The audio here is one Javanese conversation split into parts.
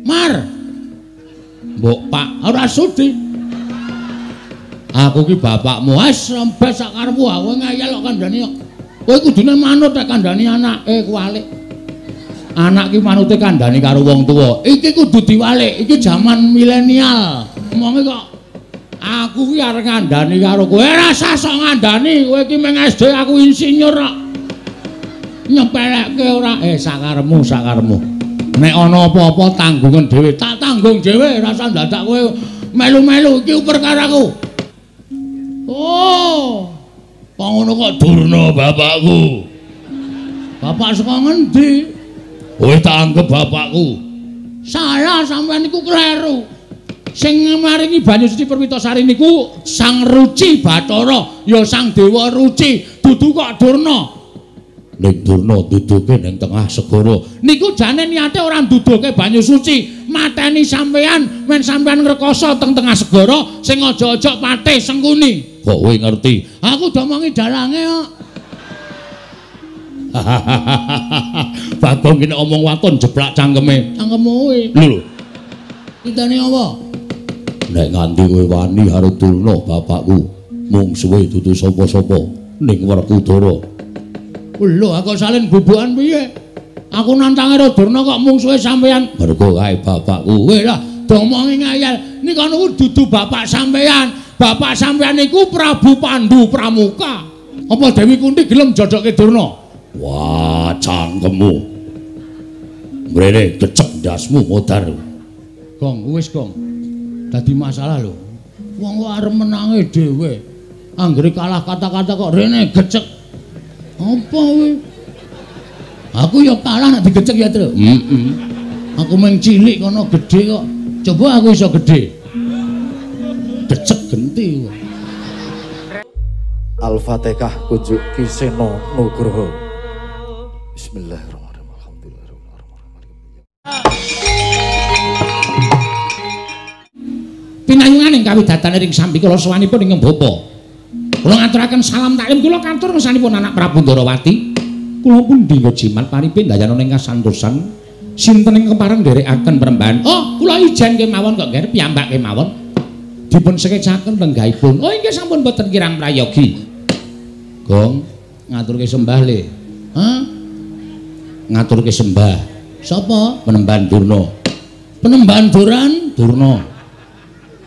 Mar. Mbok Pak, ora sudi. Aku ki bapakmu. Wis rembes sak karepmu, aku ngeyel kok kandhani kok. Kowe kudune manut nek kandhani anake kuwalik. Anak ki manute kandhani karo wong tuwa. Iki kudu diwalik, iki jaman milenial. Omonge kok aku ki arep ngandhani karo kowe. Ora usah sok ngandhani, kowe ki mung SD, aku insinyur kok. Nyepelekke ora? Sakarepmu, sakarepmu. Nek ana apa-apa tanggungan dhewe, tak tanggung dhewe, ora usah dadak kowe melu-melu iki perkaraku. Oh. Kok ngono kok Durna bapakku. Bapak saka ngendi? Kowe tak anggep bapakku. Salah, sampean niku kleru. Sing maringi banyu suci Perwitasari niku Sang Ruci Bathara, ya Sang Dewa Ruci, dudu kok Durna. Ning Durna duduke ning tengah segara. Niku jane niate ora nduduke banyu suci, mateni sampean men sampean ngrekoso teng tengah segara sing aja-aja patih Sengkuni. Kok kowe ngerti? Aku domongi dalange kok. Bagong kene omong waton jeblak cangkeme. Cangkemmu kowe. Lho. Kitane apa? Nek nganti kowe wani karo Durna bapakku, mungsuhe dudu sapa-sapa ning Werkudara. Lho, aku salin bubukan piye? Aku nantang karo Durna kok mungsuhe sampean. Mergo kae bapakku. Kowe lah domongi ngayal. Nika niku dudu bapak sampean. Bapak sampean niku Prabu Pandu Pramuka. Apa Dewi Kunti gelem jodohke Durna? Wah, cangkemmu. Mrene kecek ndasmu modar. Gong, wis gong. Dadi masalah lho. Wong kok arep menange dhewe. Anggere kalah kata-kata kok rene gecek. Apa kowe? Aku ya kalah nek digecek ya, Tru. Heeh. Aku mung cilik kono gedhe kok. Coba aku iso gedhe. Gecek genti. Al-Fatihah kunjuk Ki Seno Nugroho. Bismillahirrahmanirrahim. Alhamdulillahirabbil alamin. Pinayungan ing kawidatan ring sambikala sowanipun ing Bapa. Kula ngaturaken salam taklim kula katur ngesanipun anak Prabu Ndarawati. Kula pundi jimat paripe ndayana ing kasantosan. Sinten ing kepareng nderekaken perembahan? Oh, kula ijen kemawon kok ngger piyambak kemawon. Dipun sekecaken lenggahipun. Oh, inggih sampun boten kirang prayogi. Gong, ngaturke sembah le. Hah? Ngaturke sembah. Sapa? Penemban Durna. Penemban Duran Durna.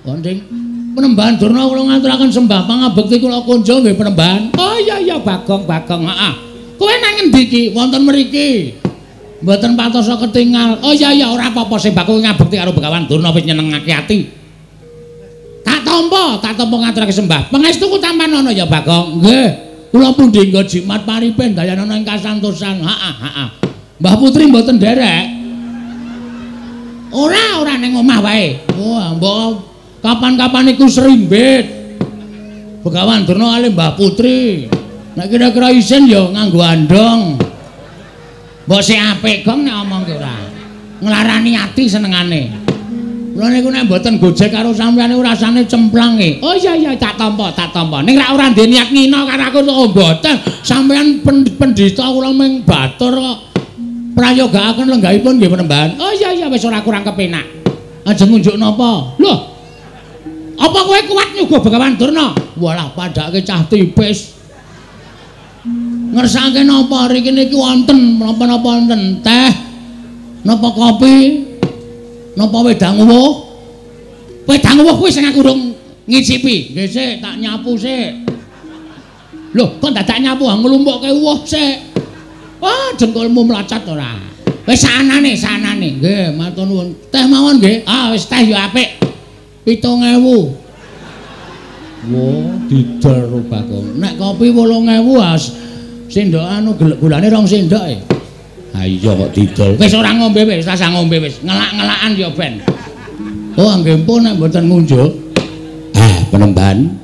Konding Penembahan Durna kula ngaturaken sembah pangabekti kula kunjung nggih Penembahan. Oh iya iya Bagong Bagong heeh. Kowe nang ngendi iki? Wonten mriki. Mboten patosa ketingal. Oh iya iya ora apa-apa sembah kowe ngabekti karo Begawan Durna wis nyenengake ati. Tak tampa ngaturake sembah. Pangestuku tampanana ya Bagong. Nggih. Kula pundi nggo jimat paripe ndayanana ing kasantosan. Heeh heeh. Mbah Putri mboten nderek. Ora ora ning omah wae. Wah, mbok kapan-kapan iku serimbit. Begawan Durna kalih Mbah Putri. Nek kira-kira isin ya nganggo andong. Mbok sik apik gong nek omongke ora. Nglarani ati senengane. Kula niku nek mboten gojek karo sampeyan niku rasane cemplang e. Oh iya iya tak tampa, tak tampa. Ning rak ora ndek niat ngina karo aku kok mboten. Sampeyan pendhita kula mung batur kok. Prayogaaken lenggahipun nggih Penembahan. Oh iya iya wis ora kurang kepenak. Ajeng ngunjuk napa? Lho. Apa kowe kuat nyuguh Begawan Durna? Walah padhake cah tipis. Ngersake napa riki niki wonten napa-napa wonten teh, napa kopi, napa wedang uwuh? Wedang uwuh kuwi sing aku urung ngicipi. Nggih sik, tak nyapu sik. Lho, kok dadak nyapu nglumpukke uwuh sik. Wah, jengkolmu mlacat ora. Wis saanane, saanane. Nggih, matur nuwun. Teh mawon nggih. Ah, wis teh ya apik. 7.000. Wah, didol Bagong. Nek kopi 8.000 as sendok anu gulane 2 sendok e. Ha iya kok didol. Wis ora ngombe wis, rasah ngombe wis. Ngelak-ngelakan ya ben. Oh, nggih pun nek mboten ngunjuk. Ah, Penembahan.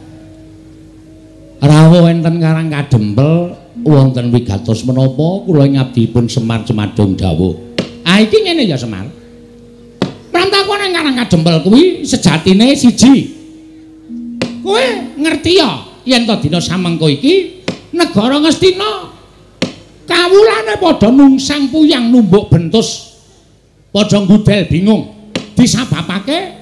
Rawuh enten Karang Kadempel wonten wigatos menapa kula ngabdipun Semar Cemadung dawuh. Ah iki ngene ya Semar. Prantaku nang Karang Kadempel kuwi sejatine siji. Kowe ngerti ya yen to dina samengko iki negara Ngastina kawulane padha nungsang puyang numbuk bentus. Padha ngudel bingung. Disababake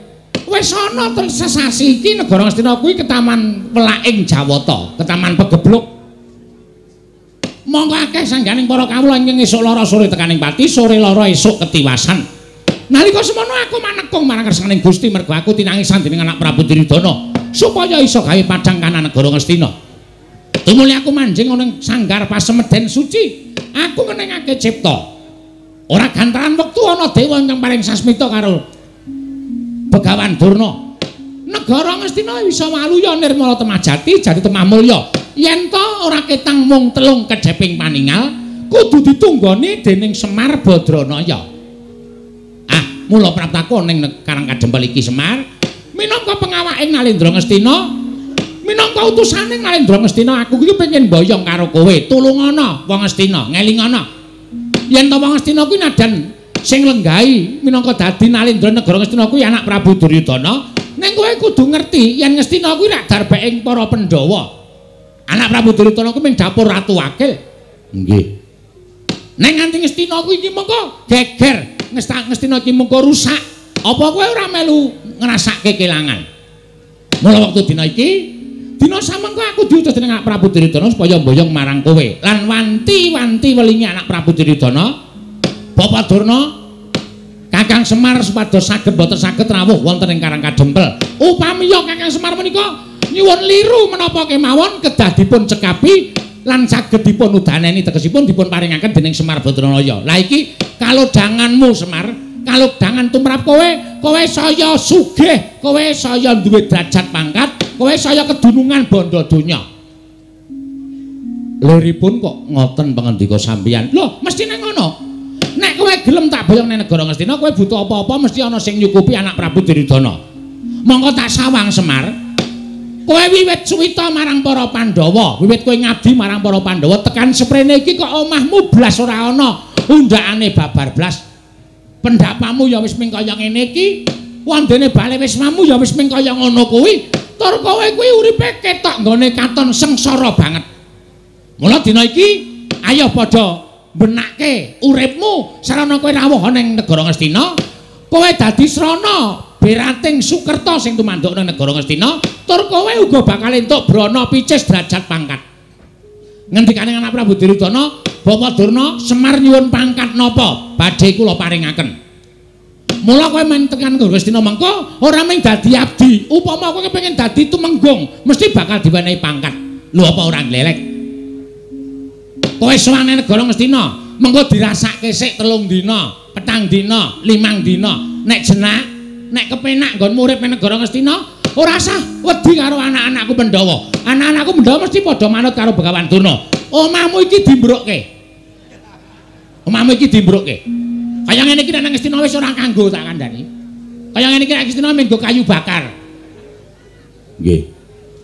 wis ana sesasi iki negara Ngastina kuwi ketaman welaking Jawata, ketaman pegebluk. Monggo akeh sangganing para kawula ingkang esuk lara sore tekaning pati, sore lara esuk ketiwasan. Nalika semono aku manekung marang kersaning Gusti mergo aku tinangisan dening anak Prabu Duryudana supaya iso gawe padhang kanan negara Ngastina. Tumuli aku manjing ana ing sanggar pasemeden suci, aku ngenengake cipta. Ora gantaran wektu ana dewa ingkang paring sasmita karo Begawan Durna. Negara Ngastina bisa waluya nirmala temah jati jati temah mulya. Yen to ora ketang mung telung kedheping paningal, kudu ditunggoni dening Semar Badranaya. Ah, mula praptaku ning Karang Kadempel iki Semar, minangka pengawaking Nalendra Ngastina, minangka utusane Nalendra Ngastina, aku iki pengen mboyong karo kowe. Tulungana wong Ngastina, ngelingana. Yen to wong Ngastina kuwi nadan sing lenggahi minangka dadi Nalendra negara Ngastina kuwi anak Prabu Duryudana, ning kowe kudu ngerti yen Ngastina kuwi rak darbeking para Pandhawa. Anak Prabu Duryudana kuwi mung dapur ratu wakil. Nggih. Ning nganti Ngastina kuwi iki mengko geger, Ngastina iki mengko rusak. Apa kowe ora melu ngrasake kelangan? Mula wektu dina iki, dina samengko aku diutus dening anak Prabu Duryudana supaya mboyong marang kowe. Lan wanti-wanti welingi anak Prabu Duryudana, Bapak Durna, Kakang Semar supados saged boten saged rawuh wonten ing Karang Kadempel. Upamiya Kakang Semar menika nyuwun liru menapa kemawon kedah dipun cekapi lan saged dipun udaneni, tegesipun dipun paringaken dening Semar Badranaya. Lah iki kalodhanganmu Semar, kalodhangan tumrap kowe, kowe saya sugih, kowe saya duwe derajat pangkat, kowe saya kedunungan bondo donya. Liripun kok ngoten pangandika sampeyan? Lho, mestine ngono. Nek kowe gelem tak boyong ning negara Ngastina, kowe butuh apa-apa mesti ana sing nyukupi anak Prabu Duryudana. Monggo tak sawang Semar. Kowe wiwit suwita marang para Pandhawa, wiwit kowe ngabdi marang para Pandhawa tekan seprene iki kok omahmu blas ora ana, undhakane babar blas. Pendapamu ya wis ming kaya ngene iki, wondene bale wismamu ya wis ming kaya ngono kuwi. Tur kowe kuwi uripe ketok nggone katon sengsara banget. Mula dina iki ayo padha benake uripmu sarana kowe rawuh ana ing negara Ngastina, kowe dadi srana berating Sukerta sing tumanduk nang negara Ngastina, tur kowe uga bakal entuk brana picis derajat pangkat. Ngendikane anak Prabu Duryudana, Bapak Durna, Semar nyuwun pangkat napa badhe kula paringaken. Mula kowe men tekan Ngastina mengko ora mung dadi abdi, upama kowe kepengin dadi tumenggung mesti bakal diwenehi pangkat. Lho apa ora nglelek? Kowe sowan negara Ngastina, mengko dirasake sik 3 dina, 4 dina, 5 dina. Nek jenak, nek kepenak nggonmu urip ning negara Ngastina, ora usah wedi karo anak-anakku Pandhawa. Anak-anakku Pandhawa mesti padha manut karo Begawan Durna. Omahmu iki dimbrukke. Omahmu iki dimbrukke. Kaya ngene iki nek nang Ngastina wis ora kanggo tak kandhani. Kaya ngene iki nek Ngastina mung nggo kayu bakar. Nggih.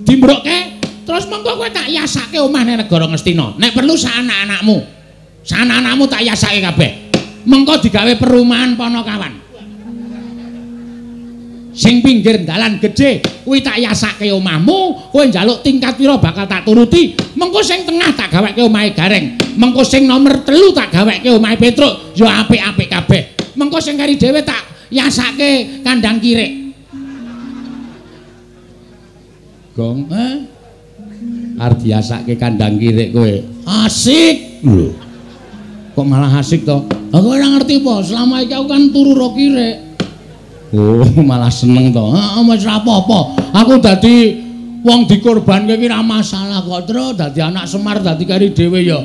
Dimbrukke terus mengko kowe tak yasake omah ning negara Ngastina. Nek perlu sak anak-anakmu. Sak anak-anakmu tak yasake kabeh. Mengko digawe perumahan Ponokawan. Sing pinggir dalan gedhe kuwi tak yasake omahmu, kowe njaluk tingkat pira bakal tak turuti. Mengko sing tengah tak gaweke omahe Gareng. Mengko sing nomor 3 tak gaweke omahe Petruk, ya apik-apik kabeh. Mengko sing kari dhewe tak yasake kandang kirik. Gong, eh? Arep diasake kandang kirik kowe. Asik. Lho. Kok malah asik to? Aku ora ngerti apa, selama iki aku kan turu ro kirik. Oh, malah seneng to. Heeh, wis ora apa-apa. Aku dadi wong dikorbanke iki ora masalah kok, Tru. Dadi anak Semar dadi kari dhewe ya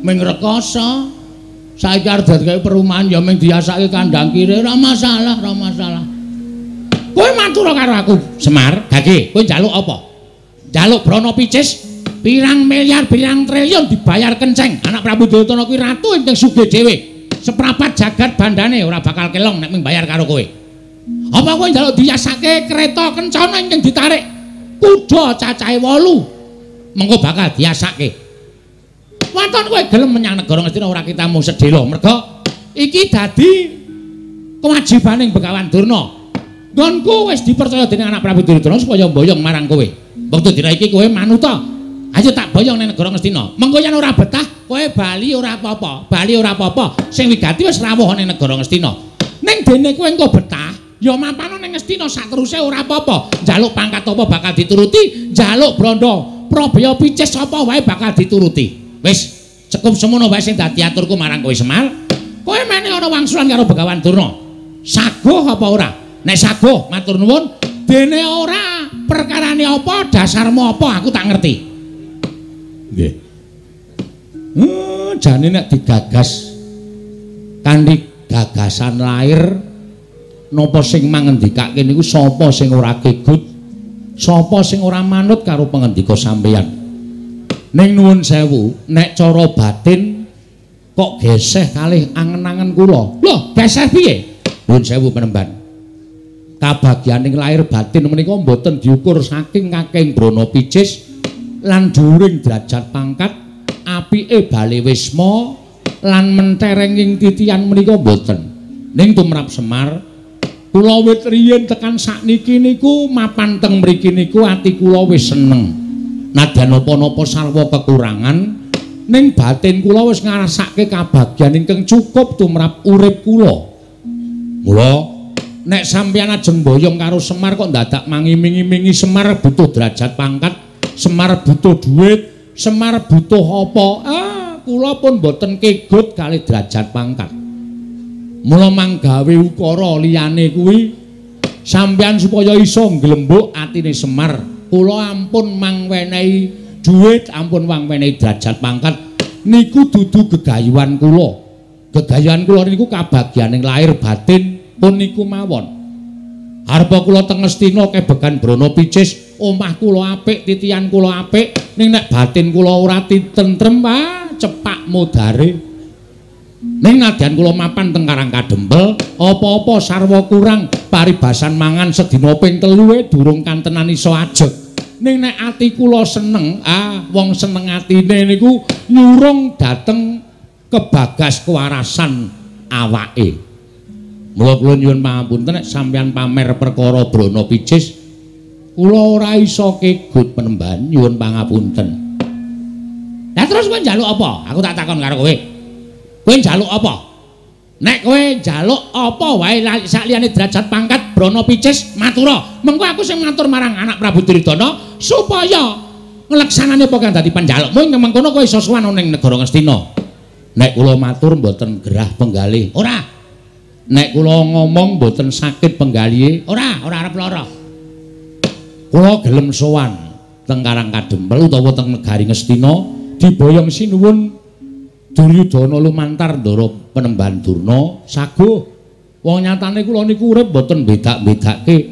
ming rekoso. Saiki arep dadi kaya perumahan ya ming diasake kandang kirik ora masalah, ora masalah. Kowe matur karo aku, Semar. Gage, kowe njaluk apa? Njaluk brana picis pirang miliar, pirang triliun dibayar kenceng. Anak Prabu Duryudana kuwi ratu ingkang sugih dhewe. Seprapat jagat bandane ora bakal kelong nek ming bayar karo kowe. Apa kowe njaluk diasake kereta kencana ingkang ditarik kuda cacahe 8? Mengko bakal diasake. Waton kowe gelem menyang negara Ngastina ora kitamu sedhela. Merga iki dadi kewajibaning Begawan Durna. Nggonku wis dipercaya dening anak Prabu Duryudana supaya mboyong marang kowe. Wektu dina iki kowe manuta. Ayo tak boyong ning negara Ngastina. Mengko yen ora betah, kowe bali ora apa-apa. Bali ora apa-apa. Sing wigati wis rawuh ning negara Ngastina. Ning dene kowe engko betah, Ya mapano ning Ngastina sateruse ora apa-apa. Njaluk pangkat apa bakal dituruti, njaluk brandha Probaya picis apa wae bakal dituruti. Wis, cukup semono wae sing dadi aturku marang kowe Semar. Kowe mene ana wangsulan karo Begawan Durna. Saguh apa ora? Nek saguh matur nuwun, dene ora perkarane apa, dasarmu apa aku tak ngerti. Nggih. Jane nek digagas kanthi gagasan lair napa sing mangendikake niku sapa sing ora kegut, sapa sing ora manut karo pangendika sampeyan. Ning nuwun sewu, nek cara batin kok geseh kalih angen-angen kula. Lho, geseh piye? Nuwun sewu penemban. Kabagyaning lahir batin menika mboten diukur saking kakeng brana picis lan dhuwuring derajat pangkat, apike bale wisma lan mentereng ing titian menika mboten. Ning tumrap Semar, kula wit riyin tekan sakniki niku mapan teng mriki niku ati kula wis seneng. Nadyan napa-napa sarwa kekurangan, ning batin kula wis ngrasake kabagyan ingkang cukup tumrap urip kula. Mula nek sampeyan ajeng boyong karo Semar kok dadak mangiming-imingi Semar butuh derajat pangkat, Semar butuh duit, Semar butuh apa? Ah, kula pun mboten kegut kali derajat pangkat. Mula manggawe ukara liyane kuwi sampeyan supaya iso nglembuk atine Semar, kula ampun mangwenehi duit, ampun mangwenehi derajat pangkat niku dudu gegayuhan kula. Gegayuhan kula niku kabagyaning lahir batin pun niku mawon. Arpa kula teng Ngastina kebegan brana picis, omah kula apik, titian kula apik, ning nek batin kula ora tentrem, ah cepak modare. Ning nadyan kula mapan teng Karang Kadempel, apa-apa sarwa kurang, paribasan mangan sedina ping 3 durung kantenan iso ajeg. Ning nek ati kula seneng, ah wong seneng atine niku nyurung dhateng kebagas kewarasan awake. Mula kula nyuwun pangapunten nek sampeyan pamer perkara brana picis, kula ora iso kegut penemban, nyuwun pangapunten. Lah terus kowe njaluk apa? Aku tak takon karo kowe. Kowe njaluk apa? Nek kowe njaluk apa wae sakliyane derajat pangkat brana picis matura. Mengko aku sing matur marang anak Prabu Duryudana supaya ngleksanane apa kang dadi panjalukmu ing mengkono kowe iso sowan ning negara Ngastina. Nek kula matur mboten gerah penggalih. Ora. Nek kula ngomong mboten sakit penggalihe. Ora, ora arep lara. Kula gelem sowan teng Karang Kadempel utawa teng negari Ngastina diboyong sinuwun Duryudana lumantar ndara penemban Durna saguh. Wong nyatane kula niku urip mboten bedak-bedake.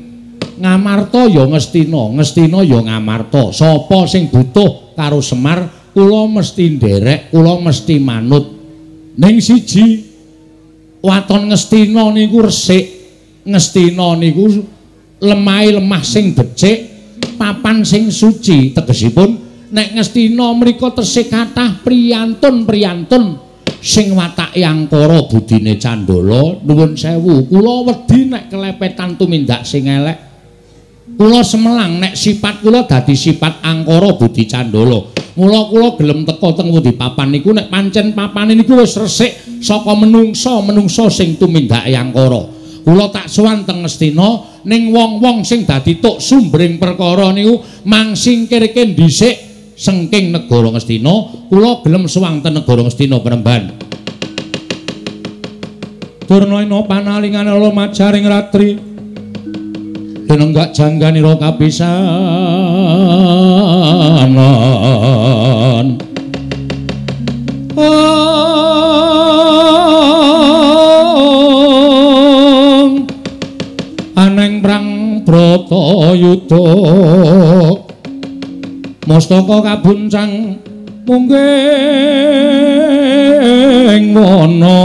Ngamarta ya Ngastina, Ngastina ya Ngamarta. Sapa sing butuh karo Semar, kula mesti nderek, kula mesti manut. Ning siji waton Ngastina niku resik, Ngastina niku lemahe lemah sing becik, papan sing suci. Tegesipun nek Ngastina mriku tesih kathah priyantun-priyantun sing watake angkara budine candala. Nuwun sewu, kula wedi nek kelepetan tumindak sing elek. Kula semelang nek sifat kula dadi sifat angkara budi candala. Mula kula gelem teka teng pundi papan niku nek pancen papane niku wis resik saka menungsa-menungsa sing tumindake angkara. Kula tak sowan teng Ngastina ning wong-wong sing dadi tuk sumbering perkara niku mangsingkirke dhisik sengking negara Ngastina. Kula gelem sowan teng negara Ngastina penemban. Durna ina panalingane lumajaring ratri linenggak jangganira kapisanan. Aneng prang Bratayuda mustaka kabuncang mungging wana.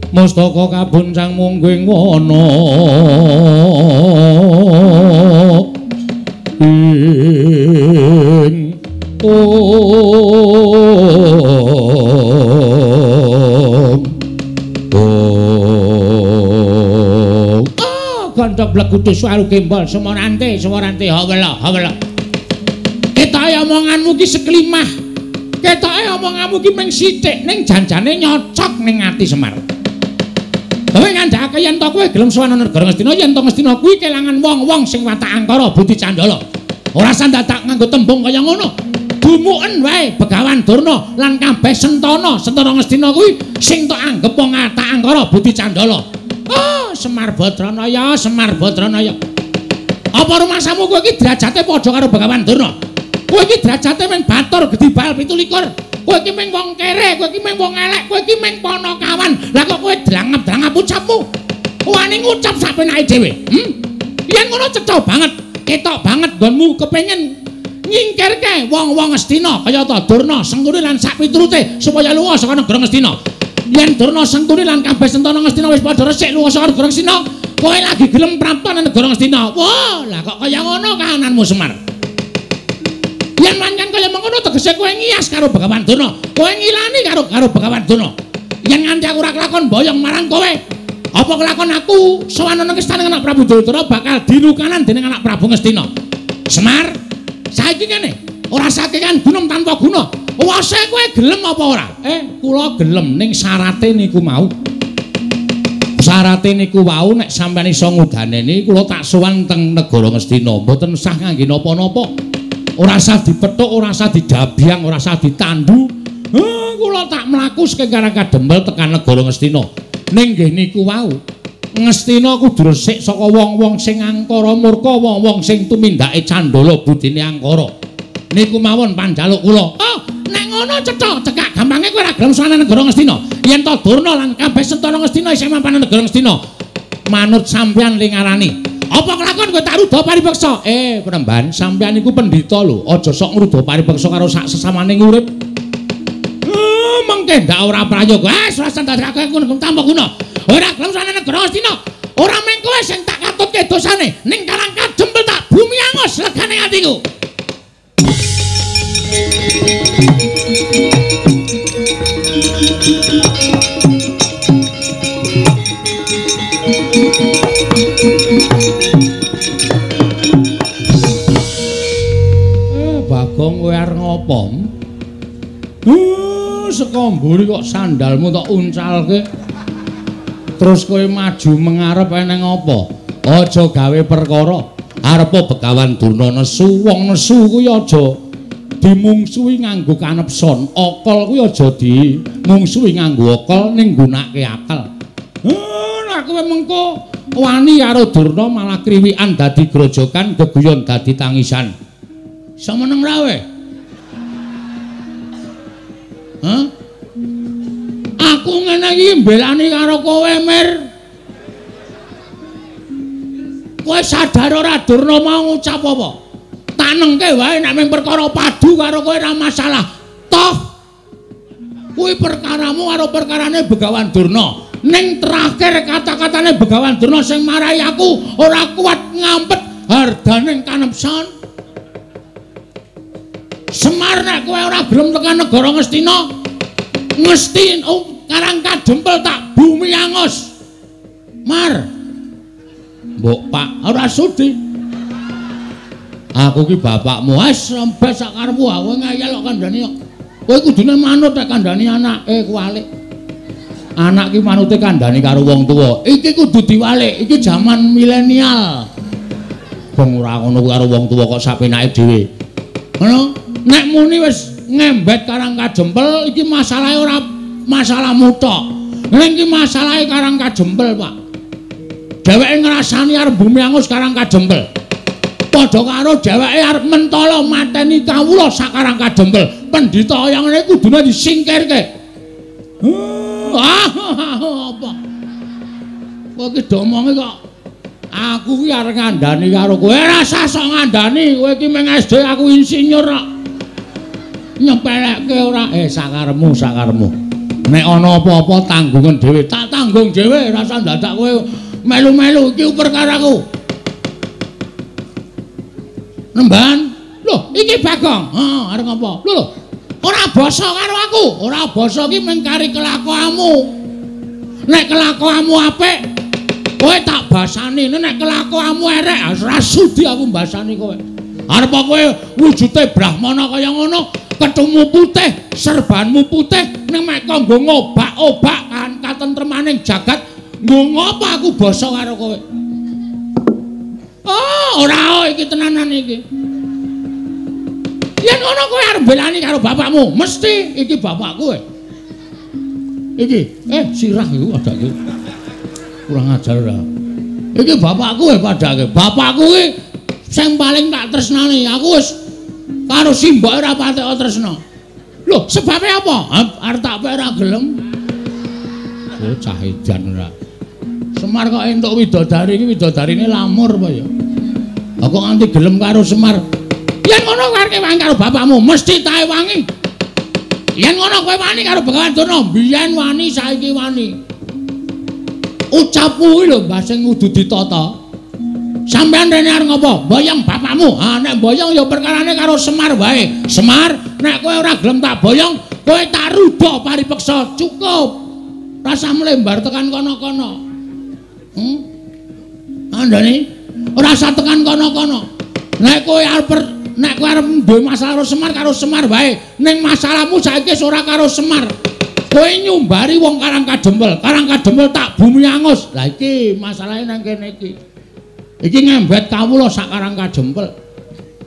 Mustaka kabuncang mungging wana ing om om. Ah, gandhok blegude suwaru gembol semorante semorante hawela hawela. Ketoke omonganmu ki seklimah. Ketoke omonganmu ki mung sithik ning janjane nyocok ning ati Semar. Kowe ngandhakake yen to kowe gelem sowan nang negara Ngastina, yen to Ngastina kuwi kelangan wong-wong sing watak angkara budi candala. Ora sandadak nganggo tembung kaya ngono. Dumuken wae Begawan Durna lan kabeh sentana, sentana Ngastina kuwi sing tok anggep wong watak angkara budi candala. Oh, Semar Badranaya, Semar Badranaya. Apa rumasamu kowe iki derajate padha karo Begawan Durna? Kowe iki derajate mung batur gedhi bal 27. Kowe iki mung wong kere, kowe iki mung wong elek, kowe iki mung panakawan. Lah kok kowe drangap-drangap ucapmu? Wani ngucap sak penake dhewe. Yen ngono cetha banget, ketok banget nggonmu kepengin nyingkirke wong-wong Ngastina kaya ta Durna, Sengkuni lan sak piturute supaya lunga saka negara Ngastina. Yen Durna, Sengkuni lan kabeh sentana Ngastina wis padha resik lunga saka negara Ngastina, kowe lagi gelem prapta nang negara Ngastina. Wah, lah kok kaya ngono kahananmu Semar? Yen pancen kaya mengkono tegese kowe ngiyas karo Begawan Durna, kowe ngilani karo Begawan Durna. Yen nganti aku ora kelakon boyong marang kowe, apa kelakon aku sowan nang istana anak Prabu Duryudana bakal dilukanan dening anak Prabu Ngastina. Semar, saiki ngene, ora sakekan gunung tanpa guna. Wase kowe gelem apa ora? Kula gelem ning syarate niku mau. Syarate niku wau nek sampeyan iso ngudaneni kula tak sowan teng negara Ngastina, mboten sah ngangge napa-napa. Ora sah dipethuk, ora sah didabyang, ora sah ditandu. Kula tak mlaku saking Karang Kadempel tekan negara Ngastina. Ning nggih niku wau, Ngastina kudu resik saka wong-wong sing angkara murka, wong-wong sing tumindake candala budine angkara. Niku mawon panjaluk kula. Oh, nek ngono cetha, cekak gampange kowe ora gelem sowan negara Ngastina. Yen to Durna lan kabeh sentana Ngastina isih mapan negara Ngastina, manut sampeyan ling ngarani. Apa kelakon kowe tak ruda paripeksa? Penemban, sampeyan niku pendhita lho. Aja sok ngruda paripeksa karo sak sesamane urip. Mengke ndak ora prayoga. Wis ora ndadekake ngono tanpa guna. Ora gelem sowan negara Ngastina. Ora mung kowe sing tak katutke dosane, ning Karang Kadempel tak bumi angus legane atiku. Bagong kowe arep ngopo? Saka mburi kok sandalmu tok uncalke. Terus kowe maju mengarep eneng apa? Aja gawe perkara. Arepa Begawan Durna nesu, wong nesu kuwi aja dimungsuhi nganggo kanepson. Akal kuwi aja dimungsuhi nganggo akal ning nggunakake akal. Nek kowe mengko wani karo Durna malah kriwikan dadi grojokan, geguyon dadi tangisan. Iso meneng ra kowe? Hah? Aku ngene iki mbelani karo kowe, Mir. Kowe sadar ora Durna mau ngucap apa? Tanengke wae nek mung perkara padu karo kowe ora masalah. Toh kuwi perkaramu karo perkarane Begawan Durna. Ning terakhir kata-katane Begawan Durna sing marai aku ora kuat ngampet hardaning kanepson. Semar nek kowe ora gelem tekan negara Ngastina, Ngastina Karang Kadempel tak bumi angus. Mar. Mbok Pak ora sudi. Aku ki bapakmu, wis rembes sak karepmu, aku ngeyel kok kandhani kok. Kowe kudune manut nek kandhani anake kuwalik. Anak ki manute kandhani karo wong tuwa. Iki kudu diwalik, iki jaman milenial. Wong ora ngono karo wong tuwa kok sapenake dhewe. Ngono, nek muni wis ngembet Karang Kadempel iki masalahe ora masalahmu tok. Ning iki masalahe Karang Kadempel, Pak. Dheweke ngrasani arep bumi angus Karang Kadempel. Padha karo dheweke arep mentala mateni kawula sak Karang Kadempel. Pendhita kaya ngene kudune disingkirke. Apa? Kowe iki domonge kok aku ki arep ngandani karo kowe. Ora usah sok ngandani, kowe iki mung SD aku insinyur kok. Nyepelekke ora? Sakarepmu, sakarepmu. Nek ana apa-apa tanggungan dhewe, tak tanggung dhewe, ora usah dadak kowe melu-melu iki perkaraku. Nemban, lho iki Bagong. Heeh, arep ngapa? Lho lho. Ora basa karo aku. Ora basa iki mung kari kelakuanmu. Nek kelakuanmu apik, kowe tak basani. Nek kelakuanmu erek, ora sudi aku mbasani kowe. Arep kowe wujude brahmana kaya ngono, kethumu putih, serbanmu putih, ning mek kanggo ngobak-obak kan katentremaning jagat. Nggo ngopo aku basa karo kowe? Oh, ora iki tenanan iki. Yen ngono kowe arep belani karo bapakmu, mesti iki bapakku. Iki, sirah iku adake. Kurang ajar ora. Iki bapakku padake. Bapakku iki sing paling tak tresnani. Aku wis karo simboke ora patek tresna. Lho, sebabe apa? Arep tak pek ora gelem. Bocah edan ora. Semar kok entuk widodari iki widodarine lamur apa ya? Lah kok nganti gelem karo Semar. Yen ngono kowe arep wangi karo bapakmu, mesti tae wangi. Yen ngono kowe wani karo Begawan Durna, biyen wani saiki wani. Ucapmu kuwi lho Mbah sing kudu ditata. Sampeyan rene arep ngopo? Boyong bapakmu. Ha nek boyong ya perkarane karo Semar wae. Semar, nek kowe ora gelem tak boyong, kowe tak ruda paripeksa. Cukup. Rasa mlembar tekan kono-kono. Andane ora usah tekan kono-kono. Nek kowe arep duwe masalah karo Semar wae. Ning masalahmu saiki wis ora karo Semar. Kowe nyumbari wong Karang Kadempel. Karang Kadempel tak bumi angus. Lah iki masalahe nang kene iki. Iki ngembet kawula sak Karang Kadempel.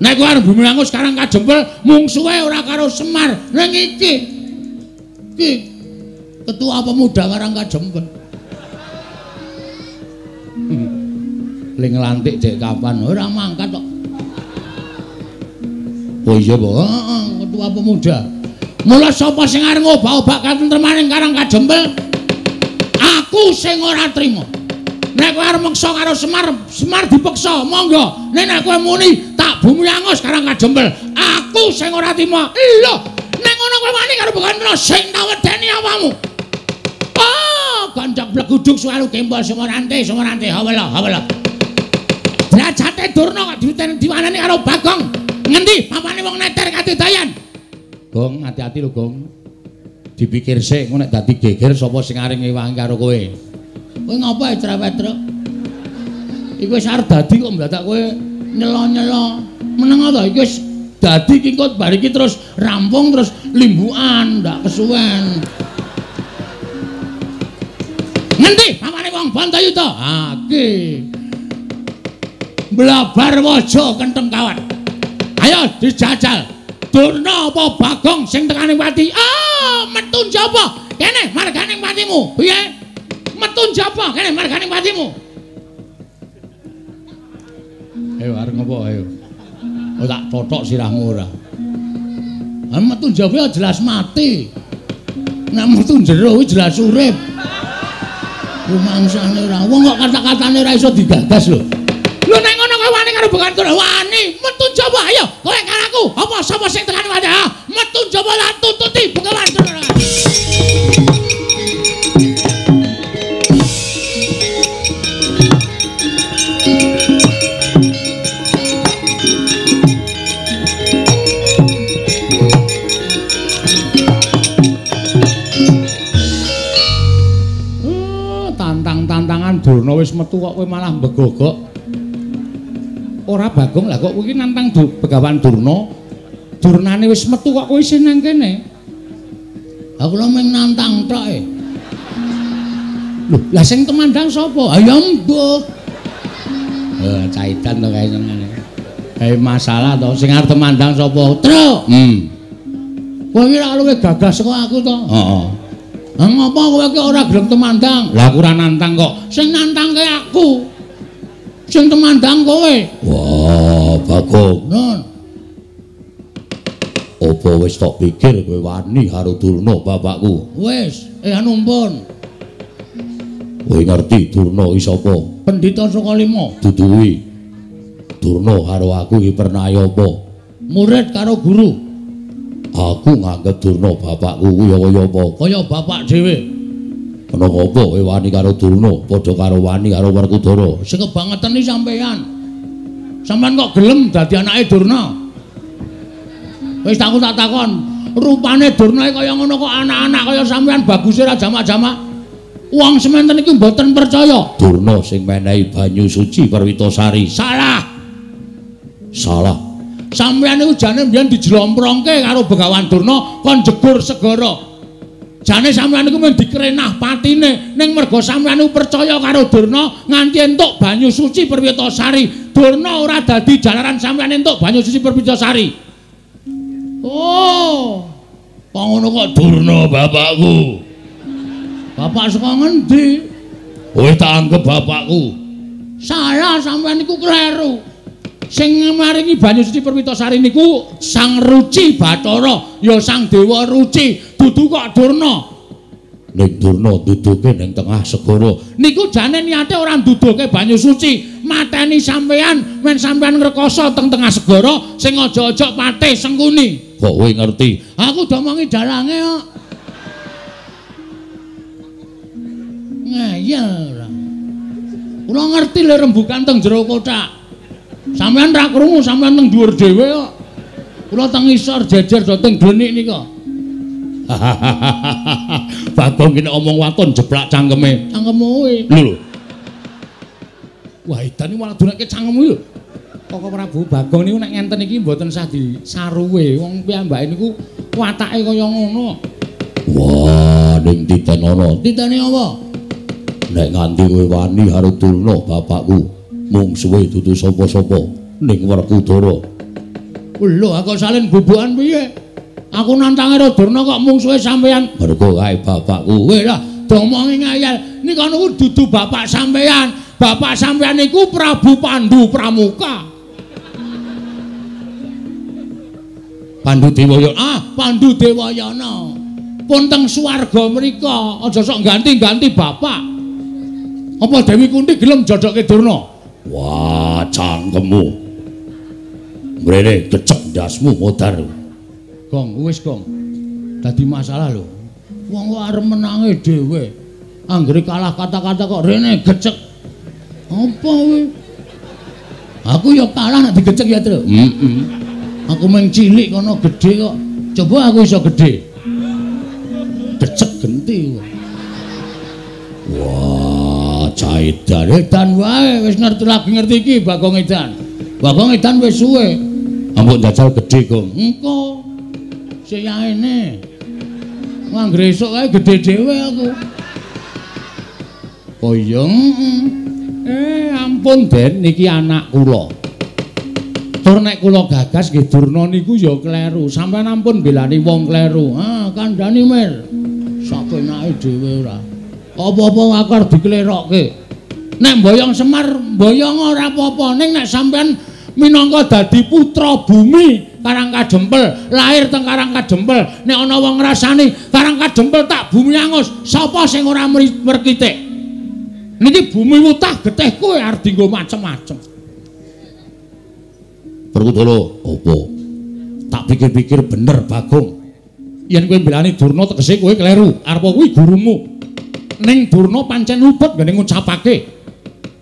Nek kowe arep bumi angus Karang Kadempel, mungsuhe ora karo Semar. Ning iki. Iki ketua pemuda Karang Kadempel. Ling nglantik dek kapan ora mangkat kok. Oh iya, heeh, ketua pemuda. Mula sapa sing arep ngobak-obak katentremaning Karang Kadempel? Aku sing ora trima. Nek kowe arep meksa karo Semar, Semar dipeksa, monggo. Nek kowe muni tak bumi angus Karang Kadempel, aku sing ora trima. Lho, nek ngono kowe wani karo Begawan Durna sing tak wedeni awakmu. Oh, ganjak bleguduk suwaru gembol sumorante, sumorante, hawala, hawala. Derajate Durna kok diwanani karo Bagong. Ngendi papane wong neter katidayan? Gong, hati-hati lho, Gong. Dipikir sik, engko nek dadi geger sapa sing arep ngewangi karo kowe. Kowe ngopo ae cerewet, Truk? Iku wis arep dadi kok mladak kowe nyelo-nyelo. Meneng to iki wis dadi iki kok bar iki terus rampung terus limbukan, ndak kesuwen. Ngendi papane wong Bantayuda? Ha iki. Blabar waja kentheng kawat. Ayo dijajal. Durna apa Bagong sing tekane pati? Ah, metu njaba. Kene margane patimu. Piye? Metu njaba kene margane patimu. Ayo arep ngopo ayo. Oh tak totok sirahmu ora. Ah metu njaba jelas mati. Nek metu jero kuwi jelas urip. Rumangsane ora. Wong kok kata-katane ora iso digagas lho. Lho nek ngono kowe wani karo Begawan Durna? Wani, metu njaba ayo. Kowe karo aku. Apa sapa sing tekane wae? Metu njaba lan tututi Begawan Durna. Tantang-tantangan Durna wis metu kok kowe malah mbegogok. Ora Bagong lah kok kowe iki nantang Begawan Durna. Durnane wis metu kok kowe isih nang kene. Lah kula mung nantang tok e. Lho, lah sing temandang sapa? Ha ya mbuh. Caitan to kae senengane. Kae masalah to, sing arep temandang sapa? Truk. Kowe iki ora luwih gagah saka aku to? Heeh. Lah ngopo kowe iki ora gelem temandang? Lah aku ora nantang kok. Sing nantangke aku. Sing temandang kowe. Wah, Bagong. Nun. Apa wis tok pikir kowe wani karo Durna bapakku? Wis, anu pun. Kowe ngerti Durna iki sapa? Pendhita saka lima. Duduwi. Durna karo aku iki pernah apa? Murid karo guru. Aku nganggep Durna bapakku kuwi kaya apa? Kaya bapak dhewe. Ana apa kowe wani karo Durna padha karo wani karo Werkudara? Sing kebangetan iki sampeyan. Sampeyan kok gelem dadi anake Durna? Wis aku tak takon, rupane Durna kaya ngono kok anak-anak kaya sampeyan baguse ra jamak-jamak. Wong sementen iki mboten percaya. Durna sing menehi banyu suci Perwitasari. Salah. Salah. Sampeyan niku jane mbiyen dijlomprongke karo Begawan Durna kon jegur segara. Jane sampeyan niku mung dikrenah patine, ning merga sampeyan niku percaya karo Durna nganti entuk banyu suci Perwitasari. Durna ora dadi jalaran sampeyan entuk banyu suci Perwitasari. Oh. Kok ngono kok Durna bapakku. Bapak saka ngendi? Kowe tak anggap bapakku. Salah, sampeyan niku kleru. Sing maringi banyu suci Perwitasari niku Sang Ruci Bathara, ya Sang Dewa Ruci, dudu kok Durna. Ning Durna duduke ning tengah segara. Niku jane niate ora nduduhke banyu suci, mateni sampeyan men sampeyan ngrekoso teng tengah segara sing aja-aja patih Sengkuni. Kok kowe ngerti? Aku domongi dalange kok. Ngeyel ora. Kula ngerti lho rembukan teng jero kothak. Sampeyan ra krungu, sampeyan teng dhuwur dhewe kok. Kula teng isor jejer dhateng glenik nika. Bagong kene omong waton jeblak cangkeme. Cangkemmu kowe. Lho. Wah, edan iki malah dunake cangkemmu lho. Koko Prabu Bagong niku nek ngenten iki mboten sah disaruwe. Wong piyambake niku watake kaya ngono. Wah, ning titen ana. Titene apa? Nek nganti kowe wani karo Durna bapakku, mungsuhe dudu sapa-sapa ning Werkudara. Lho, aku salin bubukan piye? Aku nantang karo Durna kok mungsuhe sampeyan. Mergo kae bapakku. Kowe lah domongi ngayal. Nika niku dudu bapak sampeyan. Bapak sampeyan niku Prabu Pandu Pramuka. Pandu Dewayana. Ah, Pandu Dewayana. Pun teng swarga mriko, aja sok ganti-ganti bapak. Apa Dewi Kunti gelem jodohke Durna? Wah, cangkemmu. Mrene kecek ndasmu modar. Gong, wis gong. Dadi masalah lho. Wong kok arep menange dhewe. Anggere kalah kata-kata kok rene gecek. Apa kowe? Aku ya kalah nek digecek ya, Tru. Heeh. Aku mung cilik kono gedhe kok. Coba aku iso gedhe. Gecek genti. Wah, caidan edan wae wis ngerti lagi ngerti iki Bagong Edan. Bagong Edan wis suwe. Ambok njajal gedhe, Gong. Engko. Sing yaene. Anggere esuk kae gedhe dhewe aku. Oh iya. Ampun Den, niki anak kula. Tur nek kula gagas nggih Durna niku ya kleru. Sampeyan ampun belani wong kleru. Ah, kandhani Mir. Sapenake dhewe ora. Apa-apa aku arep diklerokke. Nek mboyong Semar, mboyong ora apa-apa. Ning nek sampeyan minangka dadi putra bumi Karang Kadempel, lahir teng Karang Kadempel, nek ana wong ngrasani Karang Kadempel tak bumi angus, sapa sing ora merkitik? Niki bumi wutah getih kowe arep dienggo macem-macem. Werkudara, apa? Tak pikir-pikir bener Bagong. Yen kowe mbelani Durna tegese kowe kleru. Arep kuwi gurumu. Ning Durna pancen luput nggone ngucapake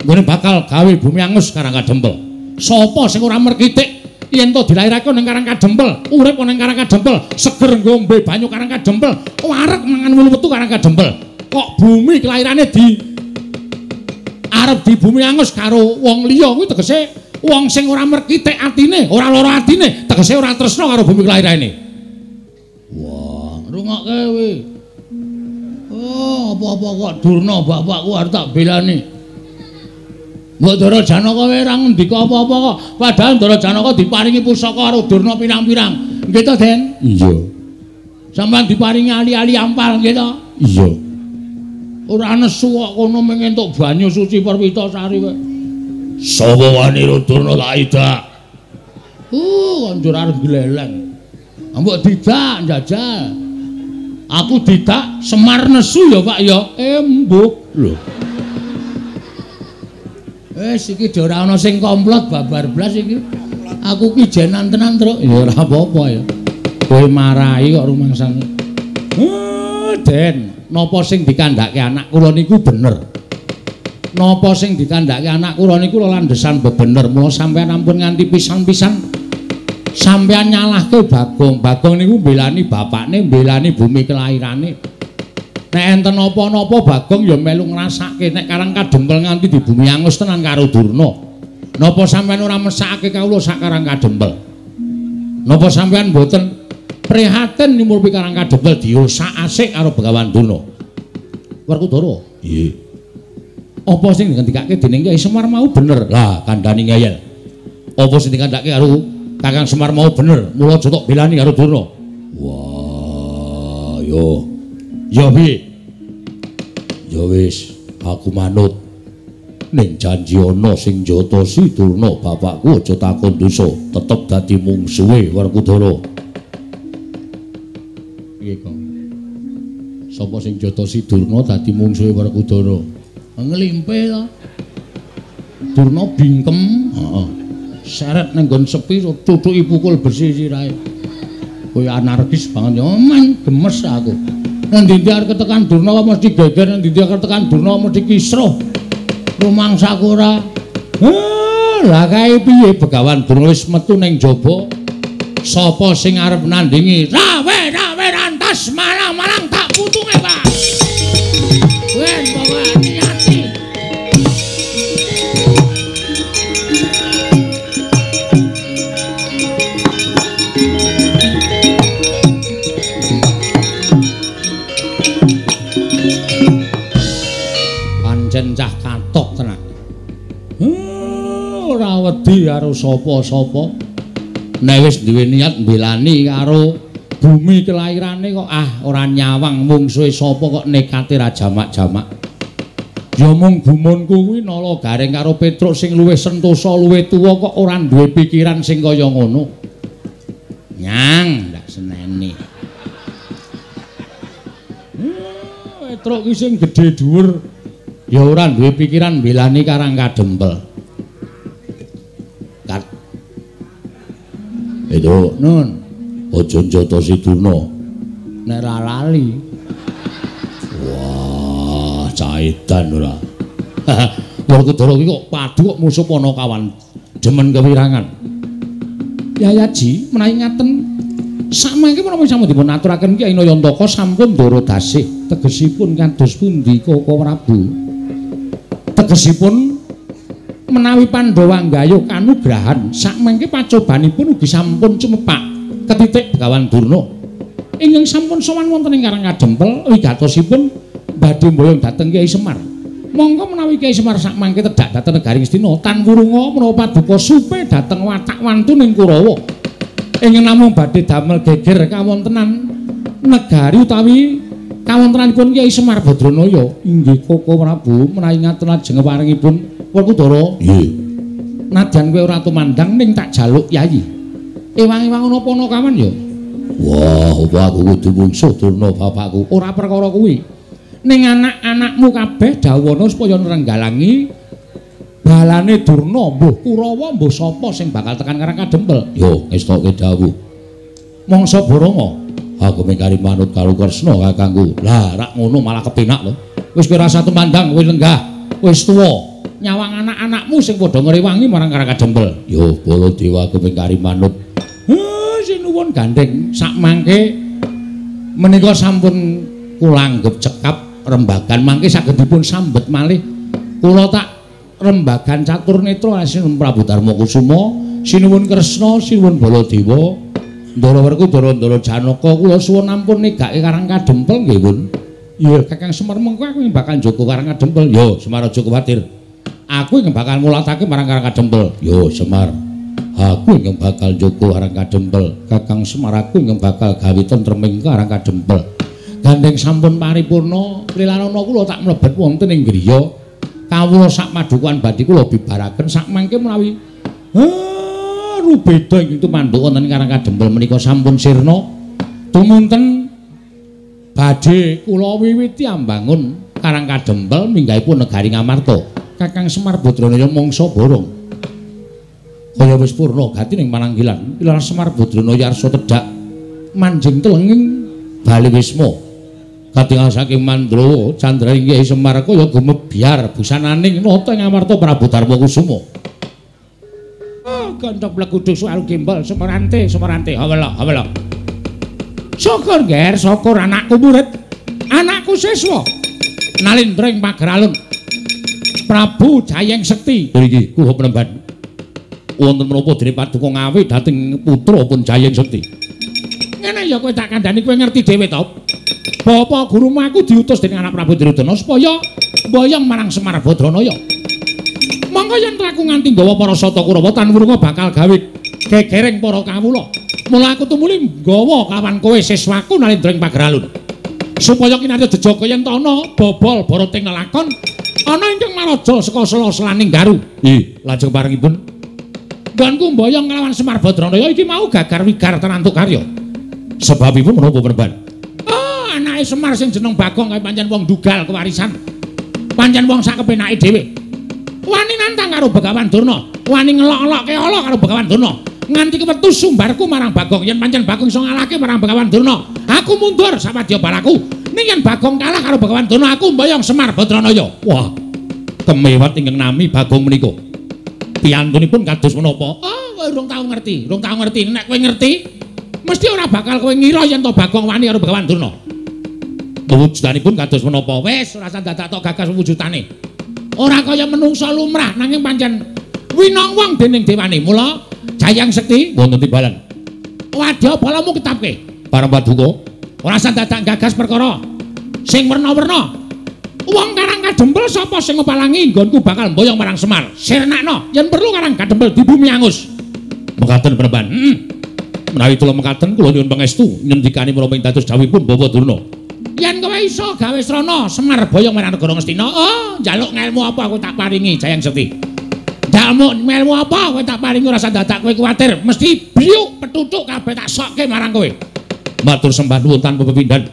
nggone bakal gawe bumi angus Karang Kadempel. Sapa sing ora merkitik yen to dilairake ning Karang Kadempel, urip ning Karang Kadempel, seger ngombe banyu Karang Kadempel, wareg mangan wulu wetu Karang Kadempel. Kok bumi kelairane di arep di bumi angus karo wong liya kuwi tegese wong sing ora merkitik atine, ora lara atine, tegese ora tresna karo bumi kelairane. Wah, rungokke kowe. Oh, apa-apa kok Durna bapakku arep tak belani. Mbok Ndara Janaka kowe ora ngendika apa-apa kok. Padahal Ndara Janaka diparingi pusaka karo Durna pirang-pirang. Nggih to, Den? Iya. Sampeyan diparingi ali-ali ampal nggih to? Iya. Ora nesu kok kono mung entuk banyu suci Perwitasari kowe. Sapa wani Durna tak idak? Konjur arep gleleng. Mbok didak njajal. Aku didak Semar nesu ya, Pak ya. Embuh lho. Wis iki ora ana sing komplot babar blas iki. Aku ki jenan tenan, Truk. Ya ora apa-apa ya. Kowe marahi kok rumangsane. Den, napa sing dikandhake anak kula niku bener. Napa sing dikandhake anak kula niku landhesan bebener. Mula sampeyan ampun nganti pisan-pisan sampeyan nyalahke Bagong. Bagong niku mbelani bapakne, mbelani bumi kelairane. Nek enten napa-napa Bagong ya melu ngrasake nek Karang Kadempel nganti di bumi angus tenan karo Durna. Napa sampeyan ora mesakake kawula sak Karang Kadempel? Napa sampeyan mboten Prihatin nyumurupi Karang Kadempel diosak-asik karo Begawan Durna. Werkudara, nggih. Apa sing dingendikake dening Kyai Semar mau bener? Lah, kandhani ngeyel. Apa sing dikandhake karo Kakang Semar mau bener? Mula aja tok belani karo Durna. Wah, yo. Ya piye? Ya wis, aku manut. Ning janji ana sing njotosi Durna bapakku aja takon dosa, tetep dadi mungsuhe Werkudara. Piye, Kang? Sapa sing njotosi Durna dadi mungsuhe Werkudara? Nglimpe to. Durna bingkem, heeh. Seret ning nggon sepi tutuki pukul besi sirahe. Kowe anarkis banget ya, men gemes aku. Nang ndi arep ketekan Durna kok mesti geger, nang ndi arep ketekan Durna mesti kisruh. Rumangsaku ora. Lah kae piye Begawan Durna wis metu ning jaba. Sapa sing arep nandingi? Rawe-rawe rantas malang-malang tak putunge, Pak. Wen pokoke niati. Pancen cah katok tenan. Ora wedi karo sapa-sapa. Nek wis duwe niat mbelani karo bumi kelairane kok ah ora nyawang mungsuhe sapa kok nekate ra jamak-jamak. Ya mung gumunku kuwi Nala Gareng karo Petruk sing luwih sentosa luwih tuwa kok ora duwe pikiran sing kaya ngono. Nyang ndak seneni. Petruk ki sing gedhe dhuwur ya ora duwe pikiran mbelani Karang Kadempel. Kat. Itu nun aja njotosi Durna nek ra lali. Wah, caitan ora. Werkudara ki kok padu kok musuh Panakawan demen kewirangan. Yayaji menawi ngaten samangke menapa sampun dipun aturaken Kyai Nayantaka sampun ndara dasih tegesipun kados pundi Koko Prabu? Tegesipun menawi Pandhawa nggayuh kanugrahan sakmangke pacobanipun ugi sampun cumepak ketitik Begawan Durna ingkang sampun sowan wonten ing Karang Kadempel wigatosipun badhe mboyong dhateng Kyai Semar. Monggo menawi Kyai Semar sakmangke tedhak dhateng negari Ngastina tan wurunga menawa paduka supe dhateng watak wantuning Kurawa ingkang namung badhe damel geger kawontenan negari utawi kawontenanipun Kyai Semar Badranaya. Inggih Koko Prabu menawi ngaten lajeng paringipun Werkudara. Nggih. Nadyan kowe ora tumandang ning tak jaluk yayi. Ewang-ewang ana Panakawan ya. Wah, apa aku kudu mungsuh Durna bapakku? Ora perkara kuwi. Ning anak-anakmu kabeh dawono supaya nrenggalangi balane Durna, mbuh Kurawa mbuh sapa sing bakal tekan Karang Kadempel. Yo, ngestoke dawuh. Mangsa Boronga, aku mengkari manut karo Kresna kakangku. Lah, rak ngono malah kepenak lho. Wis kowe rasa tumandang, kowe lenggah, wis tuwa. Nyawang anak-anakmu sing padha ngrewangi marang Karang Kadempel. Yo, Baladewa aku mengkari manut. Sinuwun gandeng sakmangke menika sampun kula anggep cekap rembagan mangke saged dipun sambet malih. Kula tak rembagan catur netra sinuwun Prabu Darma Kusuma, sinuwun Kresna, sinuwun Baladewa, Ndara Werkudara, Ndara Janaka. Kula suwun ampun negake Karang Kadempel nggih, Pun. Iya, Kakang Semar mengko aku bakal njaga Karang Kadempel. Yo, Semar aja kuwatir. Aku ingkang bakal ngulatake marang Karang Kadempel. Yo, Semar. Aku ingkang bakal njaga Karang Kadempel. Kakang Semar aku ingkang bakal gawe tentreming Karang Kadempel. Gandeng sampun paripurna, lilanana kula tak mlebet wonten ing griya. Kawula sak padukuhan badhe kula bibaraken sakmangke menawi rubeda ingkang tumanduk wonten ing Karang Kadempel menika sampun sirna. Tumunten badhe kula wiwiti ambangun Karang Kadempel minggahipun negari Ngamarta. Kakang Semar Badranaya mangsa borong. Kaya wis purna gati ning pananggilan. Wilar Semar Badranaya arsa tedhak manjing telenging bali wisma. Katingal saking Mandrawa candraning Kyai Semar kaya gumebyar busananing nata ing Amarta Prabu Darma Kusuma. Gondok pleguduk suwaru gembol Semarante Semarante hawela hawela. Syukur ger, syukur anakku murid, anakku siswa nalindra ing pageralun Prabu Jayeng Sekti. Nggih, kula penemban. Wonten menapa dene paduka ngawi dhateng putra pun Jayeng Sekti. Ngene ya kowe tak kandhani kowe ngerti dhewe to. Bapak gurumu aku diutus dening anak Prabu Duryudana supaya mboyong marang Semar Badranaya. Monggo yen aku nganti nggawa para Sata Kurawa tan wurunga bakal gawe gegereng para kawula. Mula aku tumuli nggawa kawan kowe siswaku Nalendra ing Pageralun. Supaya kinarya jejaga yen ta ana bobol barating lelakon ana ingkang maraja saka sela-selaning Garu. Nggih, lajeng parengipun nggonku mboyong nglawan Semar Badranaya iki mau gagar wigar tenantuk karya. Sebabipun menapa Perban? Oh, anake Semar sing jeneng Bagong kae pancen wong dugal kewarisan. Pancen wong sak kepenake dhewe. Wani nantang karo Begawan Durna, wani ngelok-elokke ala karo Begawan Durna. Nganti kewetu sumbarku marang Bagong yen pancen Bagong iso ngalahke marang Begawan Durna, aku mundur sapadya balaku. Ning yen Bagong kalah karo Begawan Durna, aku mboyong Semar Badranaya. Wah, kemewat ingkang nami Bagong menika. Piyantunipun kados menapa? Oh, kowe urung tau ngerti, urung tau ngerti. Nek kowe ngerti, mesti ora bakal kowe ngira yen to Bagong wani karo Begawan Durna. Wujudanipun kados menapa? Wis ora usah dadak tok gagas wujudane. Ora kaya menungsa lumrah nanging pancen winongwong dening dewane. Mula Jayang Sekti wonten timbalan. Wadya balamu ketapke. Parang paduka, ora usah dadak gagas perkara sing werna-werna. Wong Karang Kadempel sapa sing ngupalangi nggonku bakal mboyong marang Semar. Sirnakno yen perlu Karang Kadempel dibumi angus. Mekaten Perban. Menawi kula mekaten kula nyuwun pangestu ngendikane menapa ing dados dawuhipun Bapak Durna. Yen kowe iso gawe srana Semar boyong marang negara Ngastina, oh njaluk ngelmu apa aku tak paringi Jayang Sekti. Njaluk ngelmu apa kowe tak paringi ora usah dadak kowe kuwatir, mesti briyuk petutuk kabeh tak sokke marang kowe. Matur sembah nuwun tanpa pepindhan.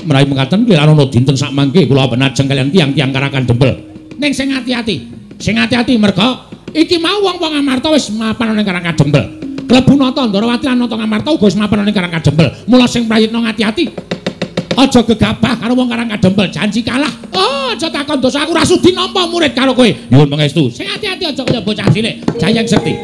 Menawi mekaten kliranana dinten sak mangke kula benajeng kaliyan tiyang-tiyang Karang Kadempel. Ning sing ati-ati, sing ati-ati merga iki mau wong-wong Amarta wis mapan ning Karang Kadempel. Klebu Nata Ndrawati lan Nata Ngamarta uga wis mapan ning Karang Kadempel. Mula sing prayitna ati-ati. Aja gegabah karo wong Karang Kadempel, janji kalah. Oh, aja takon dosa aku ora sudi nampa murid karo kowe. Nyuwun pangestu. Sing ati-ati aja kaya bocah cilik. Jayang Sekti.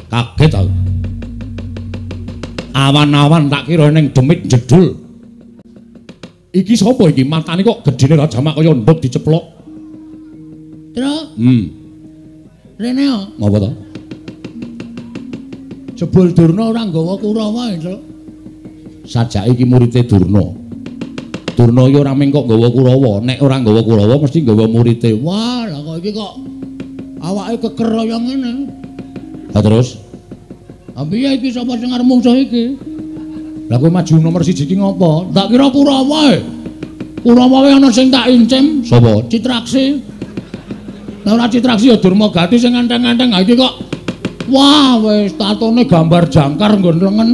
Kaget aku. Awan-awan tak kira ning demit jedul. Iki sapa iki? Matane kok gedene ra jamak kaya nduk diceplok. Tru. Rene yo. Ngopo to? Jebul Durna ora nggawa Kurawa, Tru. Sajake iki murite Durna. Durna iki ora mung kok nggawa Kurawa, nek ora nggawa Kurawa mesti nggawa murite. Wah, lah kok iki kok awake keker kaya ngene. Lah terus? Ha piye iki sapa sing arep mungsuh iki? Lah kowe maju nomor 1 iki ngopo? Tak kira Kurawa e. Kurawa wae ana sing tak incim. Sapa? Citraksi. Lah ora Citraksi ya Durmagati sing enteng-enteng. Ha iki kok wah wis tatone gambar jangkar nggon lengen.